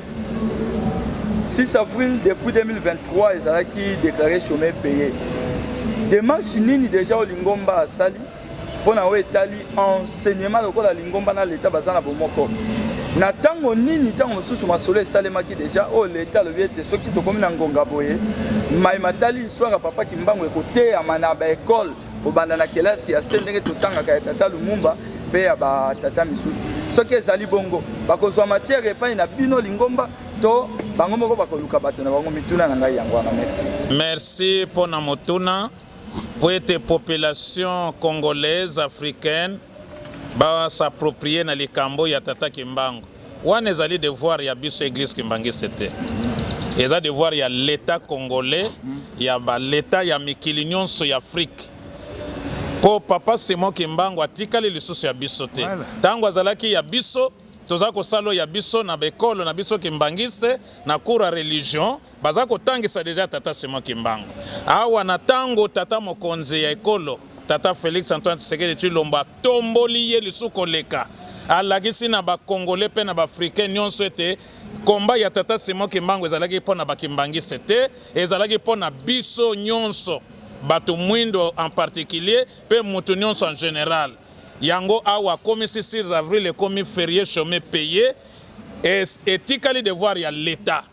6 avril depuis 2023 ezalaki déclaré chômé payé. Démarche nini déjà oyo lingomba asali mpo na oyo etali enseignement, lokola lingomba na leta baza na bomoko? Na ntango nini, ntango mosusu masolo esalemaki deja oyo leta alobi ete soki tokomi na ngonga boye, mai matali histoire ya Papa Kimbangu ekoteyama na baekole, kobanda na kelasi ya se ndenge totangaka ya tata Lumumba mpe ya batata misusu? Soki ezali bongo, bakozwa matière epai na bino lingomba to bango moko bakoluka bato na bango? Mituna na ngai yango wana. Merci. Merci mpo na motuna, mpo ete population congolaise, africaine bas'approprier na likambo ya tata Kimbangu. Wana ezali devoir ya biso église kimbangiste te, eza devoir ya l'état congolais, ya baleta ya mikili nyonso ya Afrique, mpo Papa Simon Kimbangu atikali lisusu ya biso te. Ntango azalaki ya biso, toza kosala oyo ya biso na baekole na biso kimbangiste, na cours ya religion baza kotangisa deja tata Simon Kimbangu. Awa na ntango tata mokonzi ya ekolo, tata Félix Antoine Tshisekedi Tshilombo, atomboli ye lisusu koleka, alakisi na bakongole mpe na baafricain nyonso ete komba ya tata Simon Kimbangu ezalaki mpo na bakimbangiste te, ezalaki mpo na biso nyonso, bato mwindo en particulier mpe mutu nyonso en général. Yango awa akomisi 6 avril ekomi férié chômé payé. Etikali devoir ya leta.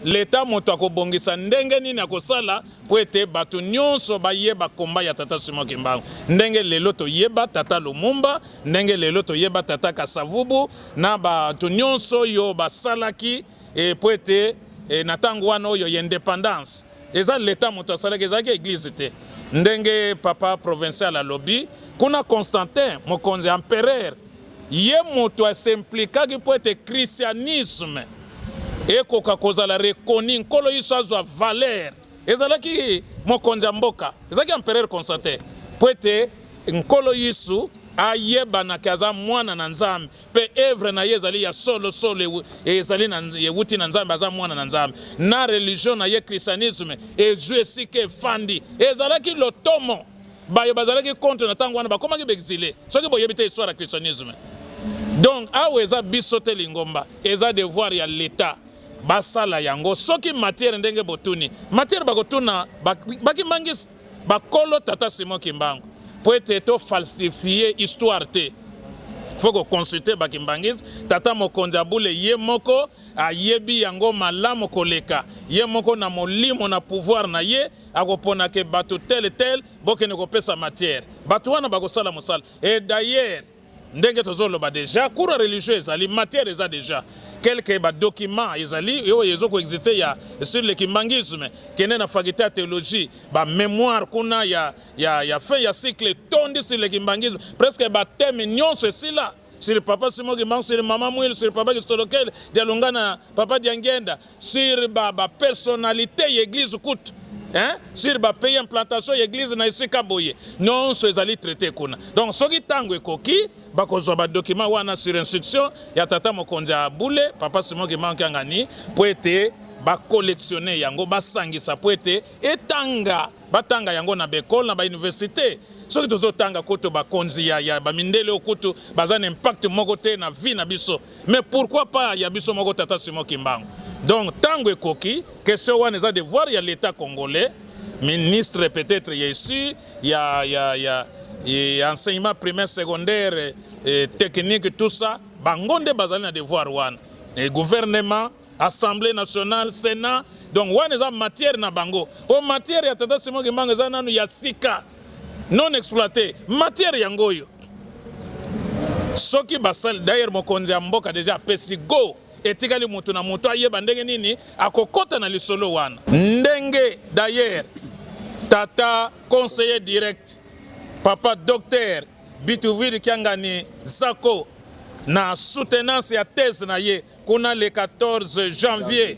Leta moto akobongisa ndenge nini akosala mpo ete bato nyonso bayeba komba ya tata Simon Kimbangu, ndenge lelo toyeba tata Lumumba, ndenge lelo toyeba tata Kasavubu na bato nyonso oyo basalaki mpo ete na ntango wana oyo ya indépendance. Eza leta moto asalaki, ezalaki eglise te. Ndenge papa provincial alobi kuna, Constantin mokonzi empereur, ye moto as'impliquaki mpo ete christianisme ekoka kozala reconnu, Nkolo Yesu azwa valeur. Ezalaki mokonzi ya mboka, ezalaki empereur Constantin, mpo ete Nkolo Yesu ayebanaki aza mwana na Nzambe mpe œuvre na ye ezali ya solo solo, ezali na ewuti na Nzambe, aza mwana na Nzambe, na religion na ye christianisme ezwi esika efandi. Ezalaki lotomo, bayo bazalaki contre na ntango wana bakomaki baexilé, soki boyebi te histoire ya christianisme. Donc awa eza biso te lingomba, eza devoir ya leta basala yango. Soki matière, ndenge botuni matière, bakotuna bakimbangisi, bakolo tata Simon Kimbangu, po ete tofalsifie histoire te, faut koconsulter bakimbangisi. Tata mokonzi abule ye moko ayebi yango malamu koleka ye moko. Na molimo na pouvoir na ye, akopona ke bato tel tel bokende kopesa matière, bato wana bakosala mosala. Et d'ailleurs, ndenge tozoloba, déjà cours ya religieux ezali, matière eza déjà, quelque badocument ezali oyo ezokoexiste ya sur le kimbanguisme. Kende na faculté ya théologie, bamémoire kuna ya fin ya cycle etondi sur le kimbanguisme, presque bathème nyonso esila sur papa Simon Kimbangu, sur mama Mwilu, sur papa Kisolokele Dialungana, papa Diangenda, sur bapersonnalité ba ya église kutu, hein? Sur bapays, implantation ya église na esika boye, nyonso ezali traité kuna. Donc soki ntango ekoki, bakozwa badocument wana sur instruction ya tata mokonzi ya bule, papa Simon Kimbangu Kiangani, mpo ete bacollectionne yango, basangisa mpo ete etanga, batanga yango na baekole, na bauniversité. Soki tozotanga kutu bakonzi ya bamindele oyo kutu baza na impact moko te na vie na biso, mais pourquoi pas ya biso moko tata Simon Kimbangu? Donc ntango ekoki, question wana eza devoir ya l'état congolais. Ministre peut-être ya ici ya enseignement primaire, secondaire et technique, tout ça, bango nde bazali na devoir wana, et gouvernement, assemblée nationale, sénat. Donc wana eza matière na bango, po matière ya tata Simon Kimbangu eza nanu ya sika, non exploité. Matière yango oyo soki basali, d'ailleurs mokonzi ya mboka déjà apesi go, etikali moto na moto ayeba ndenge nini akokɔta na lisolo wana. Ndenge d'ailleurs tata conseiller direct, papa docteur Bituvili Kiangani Zako, na soutenance ya thèse na ye kuna le 14 janvier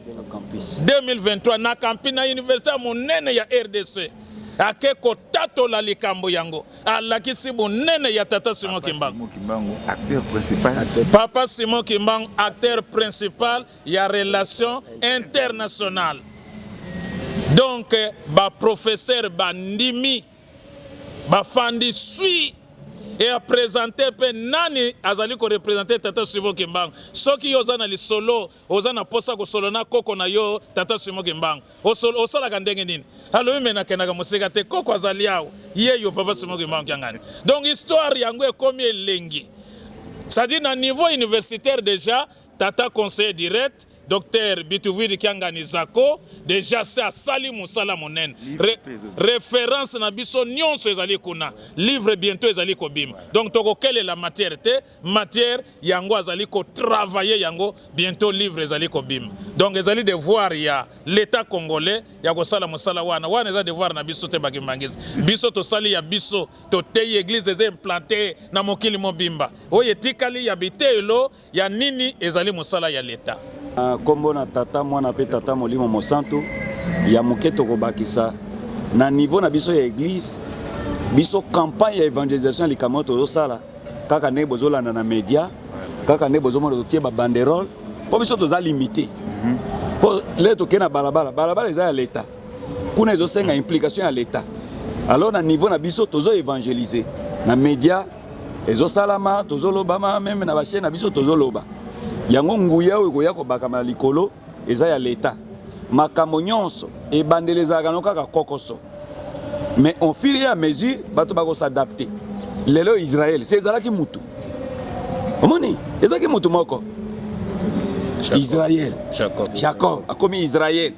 2023 na campus na université ya monene ya RDC. Ake kotatola likambo yango, alakisi bonene ya tata Simon Kimbangu. Kimbangu acteur principal. Papa Simon Kimbangu acteur principal ya relation internationale. Donc ba professeur bandimi bafandi sui e apresente mpe nani azali korepresente tata Simon Kimbangu. Soki yo oza na lisolo, oza na posa kosolola na koko na yo tata Simon Kimbangu, osalaka ndenge nini? Alobi me nakendaka mosika te, koko azali awa, ye yo papa Simon Kimbangu Kiangani. Donc histoire yango ekomi elengi, c'est-à-dire na niveau universitaire déjà tata conseiller direct Docteur Bituvuidi Kiangani Zako dejà se asali mosala monene. Re, reference na biso nyonso ezali kuna. Livre bientôt ezali kobima. Donc tokokelela matière te, matière yango azali ko travailler yango bientôt livre ezali kobima. Donc ezali devoir ya l'État congolais ya kosala mosala wana. Wana eza devoir na biso te bakimbangisi. Biso tosali ya biso, toteyi église eza implantée na mokili mobimba. Oyo etikali ya biteyelo ya nini ezali mosala ya leta. Na nkombo na Tata, Mwana mpe Tata Molimo Mosantu, ya moke tokobakisa na niveau na biso ya eglise, biso campagne ya evangelisation ya likambo oyo tozosala kaka ndenge bozolanda na media, kaka ndenge bozomona totie ba banderole mpo biso toza limite mpo lelo tokei na balabala, balabala eza ya leta, kuna ezosenga implication ya leta. Alors na niveau na biso tozo evangeliser na media ezosalama tozolobama meme na bachaine na biso tozoloba yango. Nguya oyo ekoya kobakama na likolo eza ya leta. Makambo nyonso ebandeli ezalaka no kaka kokoso, mais au fur et à mesure bato bakos'adapter. Lelo Israel se ezalaki mutu, omoni, ezalaki mutu moko Israel, Jacob, Jacob akomi Israel,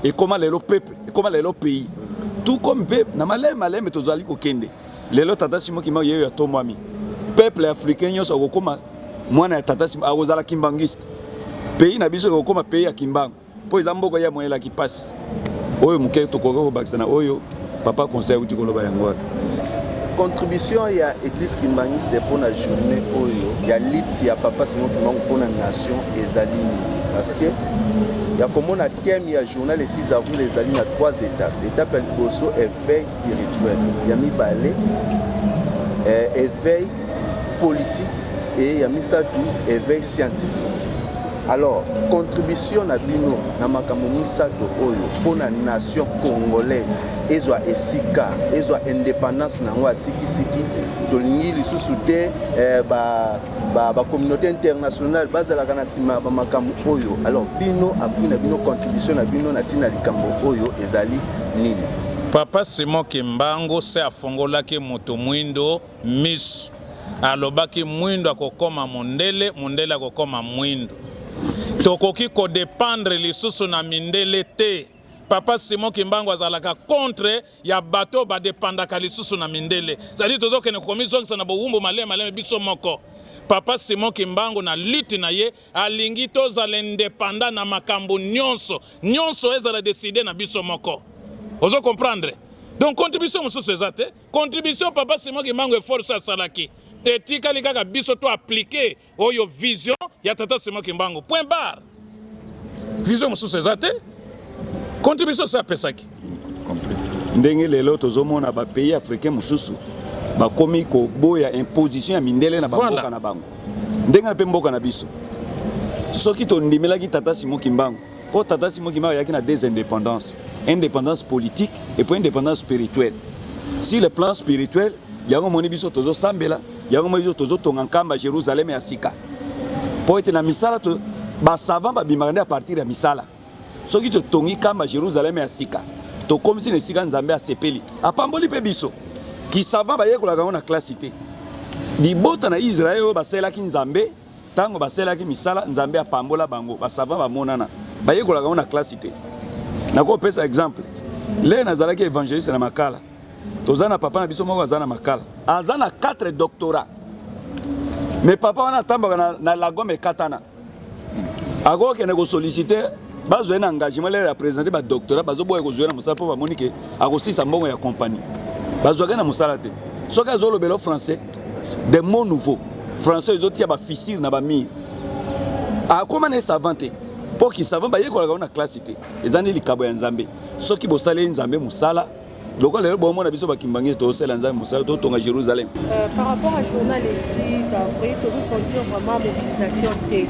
ekoma lelo peuple, ekoma lelo pays. Tout comme mpe na malembe malembe tozali kokende. Lelo tata Simon Kimbangu yeyo atombwami, peuple africain nyonso akokoma mwana ya tata Simon, akozala kimbangiste. Pays na biso ekokoma pays ya Kimbangu mpo eza mboka ye amonelaki mpasi. Oyo moke tokoki kobakisa na oyo papa conseil auti koloba yango wana. Contribution ya église kimbangiste mpona journée oyo ya lutte ya papa Simon Kimbangu mpona nation ezali nini? Parce que ya komona thème ya journal le 6 avril ezali na trois étapes. Étape ya liboso, éveil spirituel; ya mibale, éveil politique; et ya misato, éveil scientifique. Alors contribution na bino na makambo misato oyo mpona nation congolaise ezwa esika, ezwa indépendance na yango ya sikisiki, tolingi lisusu te ba communauté internationale bazalaka na nsima ya bamakambo oyo. Alors bino, appui na bino, contribution na bino na ntina likambo oyo ezali nini? Papa Simon Kimbangu se afongolaki moto mwindo miso, alobaki mwindo akokoma mondele, mondele akokoma mwindo. Tokoki kodépendre lisusu na mindele te. Papa Simon Kimbangu azalaka contre ya bato oyo badépendaka lisusu na mindele, c'est-à-dire tozokende komizongisa na bowumbu maleme maleme biso moko. Papa Simon Kimbangu na lutte na ye alingi tozala indépendant na makambo nyonso, nyonso ezala décidé na biso moko. Ozo comprendre? Donc contribution mosusu eza te. Contribution papa Simon Kimbangu, effort so asalaki, etikali kaka biso to appliquer oyo vision ya tata Simon Kimbangu, point barre. Vision mosusu eza te, contribution so apesaki. Ndenge lelo tozomona bapays africain mosusu bakomi koboya imposition ya mindele na bamboka na bango, ndenge na mpe mboka na biso, soki tondimelaki tata Simon Kimbangu, mpo tata Simon Kimbangu ayaki na des indépendances: indépendance politique et puis indépendance spirituelle. Sur le plan spirituel, yango moni biso tozosambela, yango moni biso tozotonga nkamba Jérusalem ya sika, mpo ete na misala basavant babimaka nde à partir ya misala. Soki totongi kamba Jérusalem ya sika, tokomisi na esika Nzambe asepeli, apamboli mpe biso. Kisavant bayekolaka yango na klasi te. Libota na Israele oyo basalelaki Nzambe, ntango basalelaki misala, Nzambe apambola bango, basavant bamonana. Bayekolaka yango na klasi te. Nakopesa exemple: le nazalaki évangéliste na Makala, toza na papa na biso moko aza na Makala, aza na 4 doctorat, mais papa wana atambaka na lagome ekatana. Akokende kosolliciter bazwa ye na engagement lere ya présenter badoctorat, bazoboya kozwa ye na mosala mpo bamoni ke akosisa mbongo ya compagnie. Bazwaka ye na mosala te. Soki azolobela français, des mots nouveaux, français ezotia bafissure na bamire, akóma na ye savant te, mpo ki savant bayekolaka ngo na classe te. Eza nde likabo ya Nzambe. Soki bosaleli Nzambe mosala, Lokola lelo bomona biso bakimbangiste tozosala Nzambe mosala, totonga Jérusalem. Par rapport à journal le 6 avril, tozo sentir vraiment mobilisation te.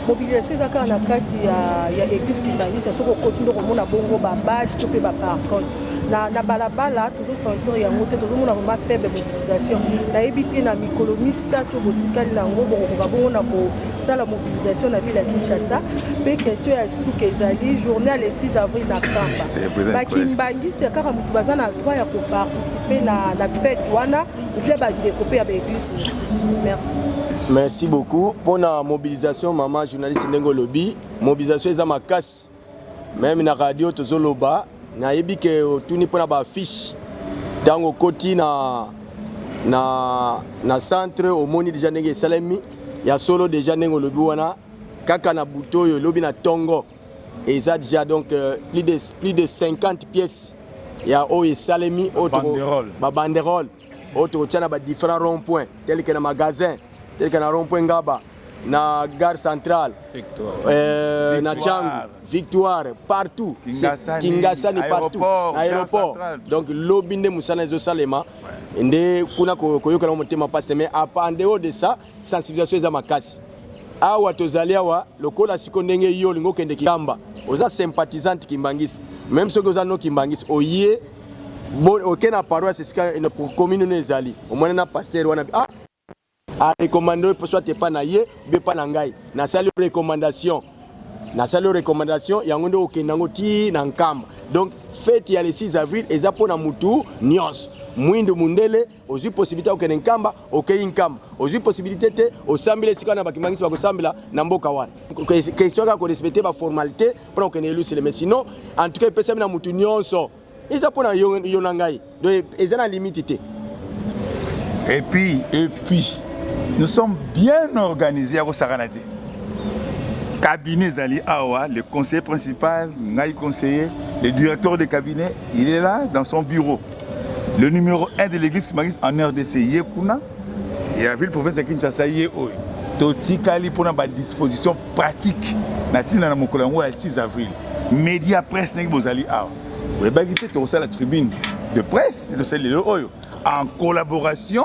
Mobilisation eza kaka na kati ya église kimbanguiste. Soki okoti nde okomona bongo babâche to mpe baparcon na balabala, tozo sentir yango te. Tozomona vraiment faible mobilisation. Nayebi te, na mikolo 3 botikali na yango, bokokoka bongo na kosala mobilisation na ville ya Kinshasa? Mpe question ya suka ezali journée ya le 6 avril na Nkamba, bakimbangiste kaka motu baza na droit ya koparticiper na fête wana ou bien bandeko mpe ya baéglise mosusu? Merci. Merci beaucoup mpona mobilisation, mama journaliste. Ndenge olobi, mobilisation eza makasi, même na radio tozoloba. Nayebi ke otuni mpona baaffiche. Ntango okoti na centre, omoni déjà ndenge esalemi ya solo. Déjà ndenge olobi wana, kaka na butu oyo, elobi na ntongo, eza déjà donc plus de 50 pièces ya oyo esalemi, oyo babanderole oyo tokotia na badifférent rond point, tel que na magasin, tel que na rond point Ngaba, na gare centrale, na Tshangu, Victoire, partout. Kingasani, partout, aéroport. Donc lobi nde mosala ezosalema nde kuna. Koyokela motema mpasi te, mais en dehors de ça, sensibilisation eza makasi. Awa tozali awa, lokola siko ndenge yo olingi okende Nkamba, oza sympathisante kimbangisi, même soki oza no kimbangisi, oye oke na paroisse esika commune no ezali, omoni na pasteur wana, ah, arecommander soit epa na ye be epa na ngai, nasali recommandation, nasali recommandation yango nde okende yango ti na Nkamba. Donc fête ya le 6 avril eza mpona mutu nyonso, mwindu, mundele. Ozwi possibilité okende Nkamba, okei Nkamba. Ozwi possibilité te, osambela esika wana bakimbangisi bakosambela na mboka wana. Question kaka korespecter baformalité mpona kokende Yelusaleme. Mais sinon, en tout cas, epesami na mutu nyonso, eza mpona yo na ngai, donc eza na limite te. Et puis nous sommes bien organisés ya kosakana te. Cabinet ezali awa, le conseiller principal, ngai conseiller, le directeur de cabinet, il est là dans son bureau, le numéro 1 de l'église kimbanguiste en RDC ye kuna ya ville province ya Kinshasa ye oyo. Totikali mpona badisposition pratique na ntina na mokolo yango ya 6 avril. Média, presse, ndenge bozali awa, oyebaki te tokosala tribune de presse nde tosali lelo oyo en collaboration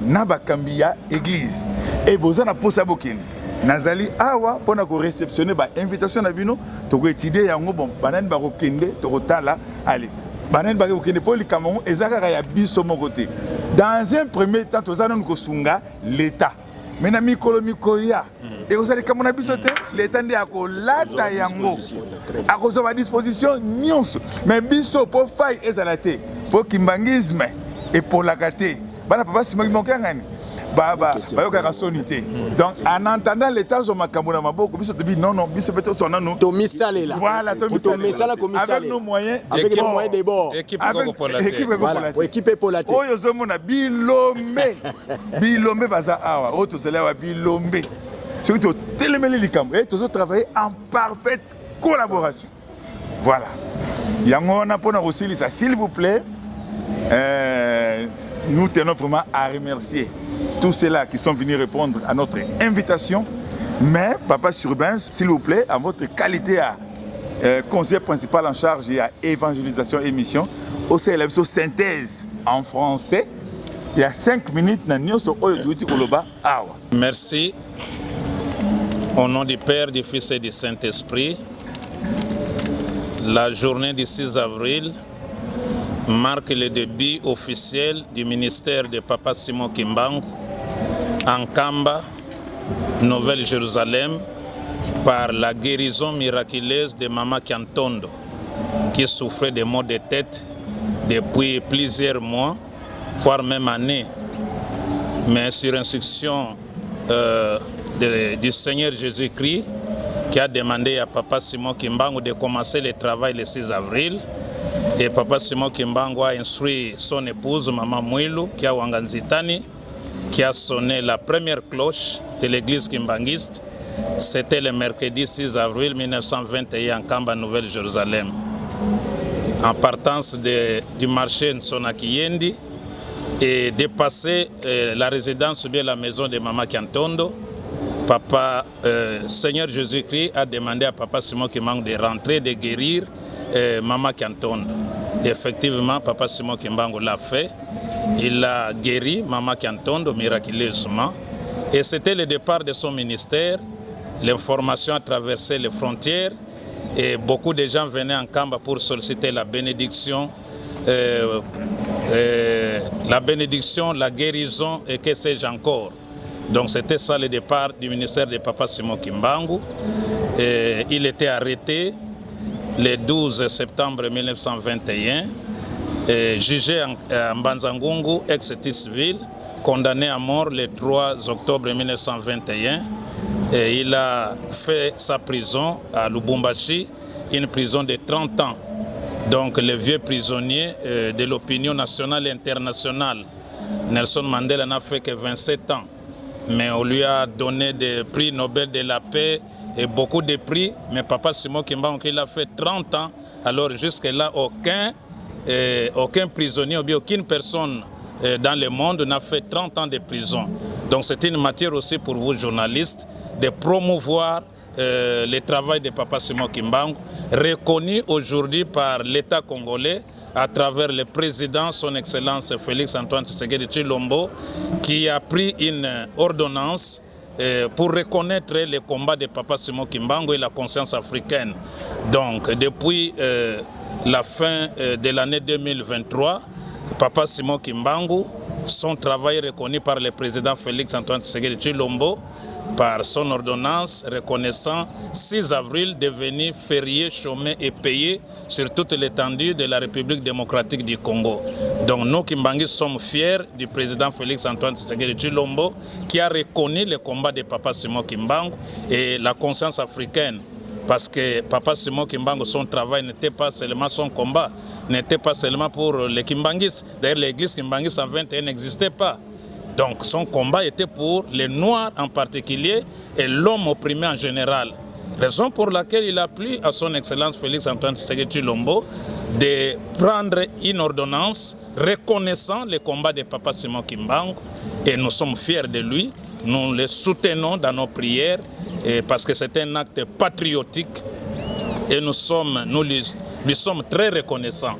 na bakambi ya église. E boza na posa bokende, nazali awa mpona koréceptionner bainvitation na bino. Tokoétudier yango. Bon, banani bakokende, tokotala. Ale, banani bake kokende, mpo likambo yango eza kaka ya biso moko te. Dans un premier temps, toza nanu kosunga l'État, mais na mikolo mikoya ekozala likambo na biso te. L'État nde akolata yango, akozwa badisposition nyonso. Mais biso, mpo faille ezala te, mpo kimbangisme epolaka te, bana papa simaki moko yangani bayokaka soni te. Donc en entendant l'État azwa makambo na maboko, biso tobi non, non, biso mpe tozwa nanu. Tomisalela. Voilà. Tomesala. Avec nos moyens. Avec nos moyens de bord. Équipe équipe epola te. Oyo ozomona, bilombe, bilombe baza awa. Oyo tozali awa, bilombe. Soki totelemeli likambo e, tozotravailler en parfaite collaboration. Voilà, yango wana mpona kosilisa, s'il vous plaît, nous tenons vraiment à remercier tous ceux-là qui sont venus répondre à notre invitation. Mais Papa Surbain, s'il vous plaît, en votre qualité à conseiller principal en charge ya évangélisation et mission, osala biso synthèse en français il y a 5 minutes na nyonso oyo touti koloba awa. Merci. Au nom du Père, du Fils et du Saint-Esprit, la journée du 6 avril marque le début officiel du ministère de Papa Simon Kimbangu en Nkamba, Nouvelle-Jérusalem, par la guérison miraculeuse de Mama Kiantondo, qui souffrait de maux de tête depuis plusieurs mois, voire même années. Mais sur instruction du Seigneur Jésus-Christ, qui a demandé à Papa Simon Kimbangu de commencer le travail le 6 avril, et Papa Simon Kimbangu a instruit son épouse, Maman Mwilu, qui a Wanganzitani, qui a sonné la première cloche de l'église kimbanguiste. C'était le mercredi 6 avril 1921 en Nkamba, Nouvelle-Jérusalem. En partance du marché Nsona Kiyendi et dépasser la résidence ou bien la maison de Mama Kiantondo, Papa Seigneur Jésus-Christ a demandé à Papa Simon Kimbangu de rentrer, de guérir Mama Kiantondo. Effectivement, Papa Simon Kimbangu l'a fait. Il a guéri Mama Kiantondo miraculeusement. Et c'était le départ de son ministère. L'information a traversé les frontières et beaucoup de gens venaient en Kamba pour solliciter la bénédiction, la bénédiction, la guérison et que sais-je encore. Donc c'était ça le départ du ministère de Papa Simon Kimbangu. Et il était arrêté le 12 septembre 1921, et jugé en Mbanza-Ngungu, ex-Tisville, condamné à mort le 3 octobre 1921. Et il a fait sa prison à Lubumbashi, une prison de 30 ans. Donc le vieux prisonnier de l'opinion nationale et internationale, Nelson Mandela n'a fait que 27 ans. Mais on lui a donné des prix Nobel de la paix et beaucoup de prix. Mais Papa Simon Kimbangu, il a fait 30 ans. Alors jusque-là, aucun prisonnier ou bien aucune personne dans le monde n'a fait 30 ans de prison. Donc c'est une matière aussi pour vous journalistes de promouvoir le travail de Papa Simon Kimbangu, reconnu aujourd'hui par l'État congolais à travers le président, son Excellence Félix Antoine Tshisekedi Tshilombo, qui a pris une ordonnance pour reconnaître le combat de Papa Simon Kimbangu et la conscience africaine. Donc depuis la fin de l'année 2023, Papa Simon Kimbangu, son travail est reconnu par le président Félix Antoine Tshisekedi Tshilombo, par son ordonnance reconnaissant 6 avril devenu férié, chômé et payé sur toute l'étendue de la République démocratique du Congo. Donc nous, Kimbanguistes, sommes fiers du président Félix Antoine Tshisekedi Tshilombo qui a reconnu le combat de Papa Simon Kimbangu et la conscience africaine. Parce que Papa Simon Kimbangu, son travail n'était pas seulement son combat, n'était pas seulement pour les Kimbanguistes. D'ailleurs, l'église Kimbanguiste en 21 n'existait pas. Donc son combat était pour les Noirs en particulier et l'homme opprimé en général. Raison pour laquelle il a plu à son Excellence Félix Antoine Tshisekedi Tshilombo de prendre une ordonnance reconnaissant le combat de Papa Simon Kimbangu. Et nous sommes fiers de lui, nous le soutenons dans nos prières et parce que c'est un acte patriotique et nous lui sommes très reconnaissants.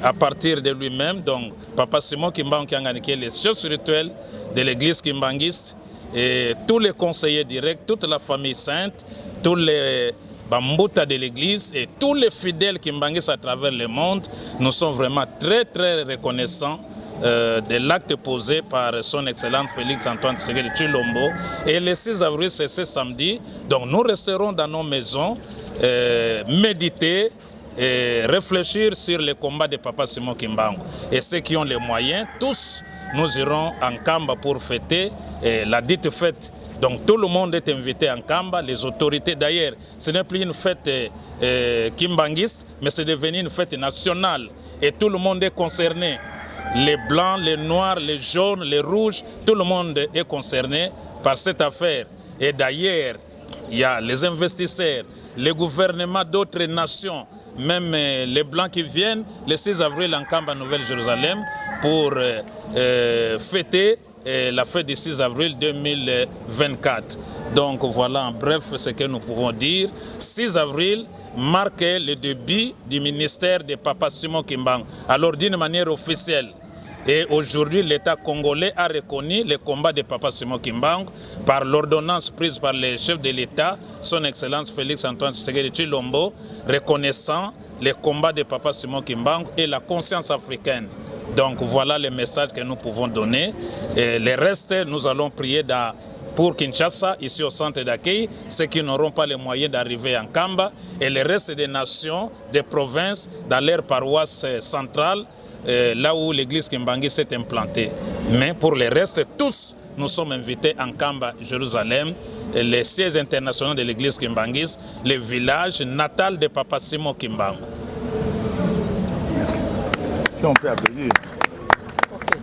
À partir de lui-même, donc Papa Simon Kimbangu Kiangani, qui est le chef spirituel de l'église kimbanguiste, et tous les conseillers directs, toute la famille sainte, tous les bambuta de l'église et tous les fidèles kimbanguistes à travers le monde, nous sommes vraiment très très reconnaissants de l'acte posé par son Excellence Félix Antoine Tshisekedi Tshilombo. Et le 6 avril, c'est ce samedi, donc nous resterons dans nos maisons, méditer et réfléchir sur le combat de Papa Simon Kimbangu. Et ceux qui ont les moyens, tous, nous irons en Nkamba pour fêter la dite fête. Donc tout le monde est invité en Nkamba, les autorités d'ailleurs. Ce n'est plus une fête kimbanguiste, mais c'est devenu une fête nationale. Et tout le monde est concerné. Les blancs, les noirs, les jaunes, les rouges, tout le monde est concerné par cette affaire. Et d'ailleurs, il y a les investisseurs, les gouvernements d'autres nations, même les blancs qui viennent le 6 avril en Nkamba, Nouvelle-Jérusalem, pour fêter la fête du 6 avril 2024. Donc voilà en bref ce que nous pouvons dire. 6 avril marque le début du ministère de Papa Simon Kimbangu. Alors d'une manière officielle. Et aujourd'hui, l'État congolais a reconnu le combat de Papa Simon Kimbangu par l'ordonnance prise par le chef de l'État, son Excellence Félix Antoine Tshisekedi Tshilombo, reconnaissant le combat de Papa Simon Kimbangu et la conscience africaine. Donc voilà le message que nous pouvons donner. Et le reste, nous allons prier pour Kinshasa, ici au centre d'accueil, ceux qui n'auront pas les moyens d'arriver en Nkamba, et le reste des nations, des provinces, dans leur paroisse centrale, là où l'église Kimbangu s'est implantée. Mais pour le reste, tous, nous sommes invités en Nkamba, Jérusalem, le siège international de l'église Kimbanguiste, le village natal de Papa Simon Kimbangu. Merci. Si on peut applaudir. Ok.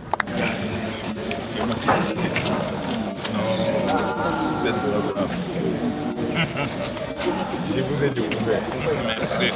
C'est moi qui Non, vous êtes vraiment. Je vous ai découvert. Merci.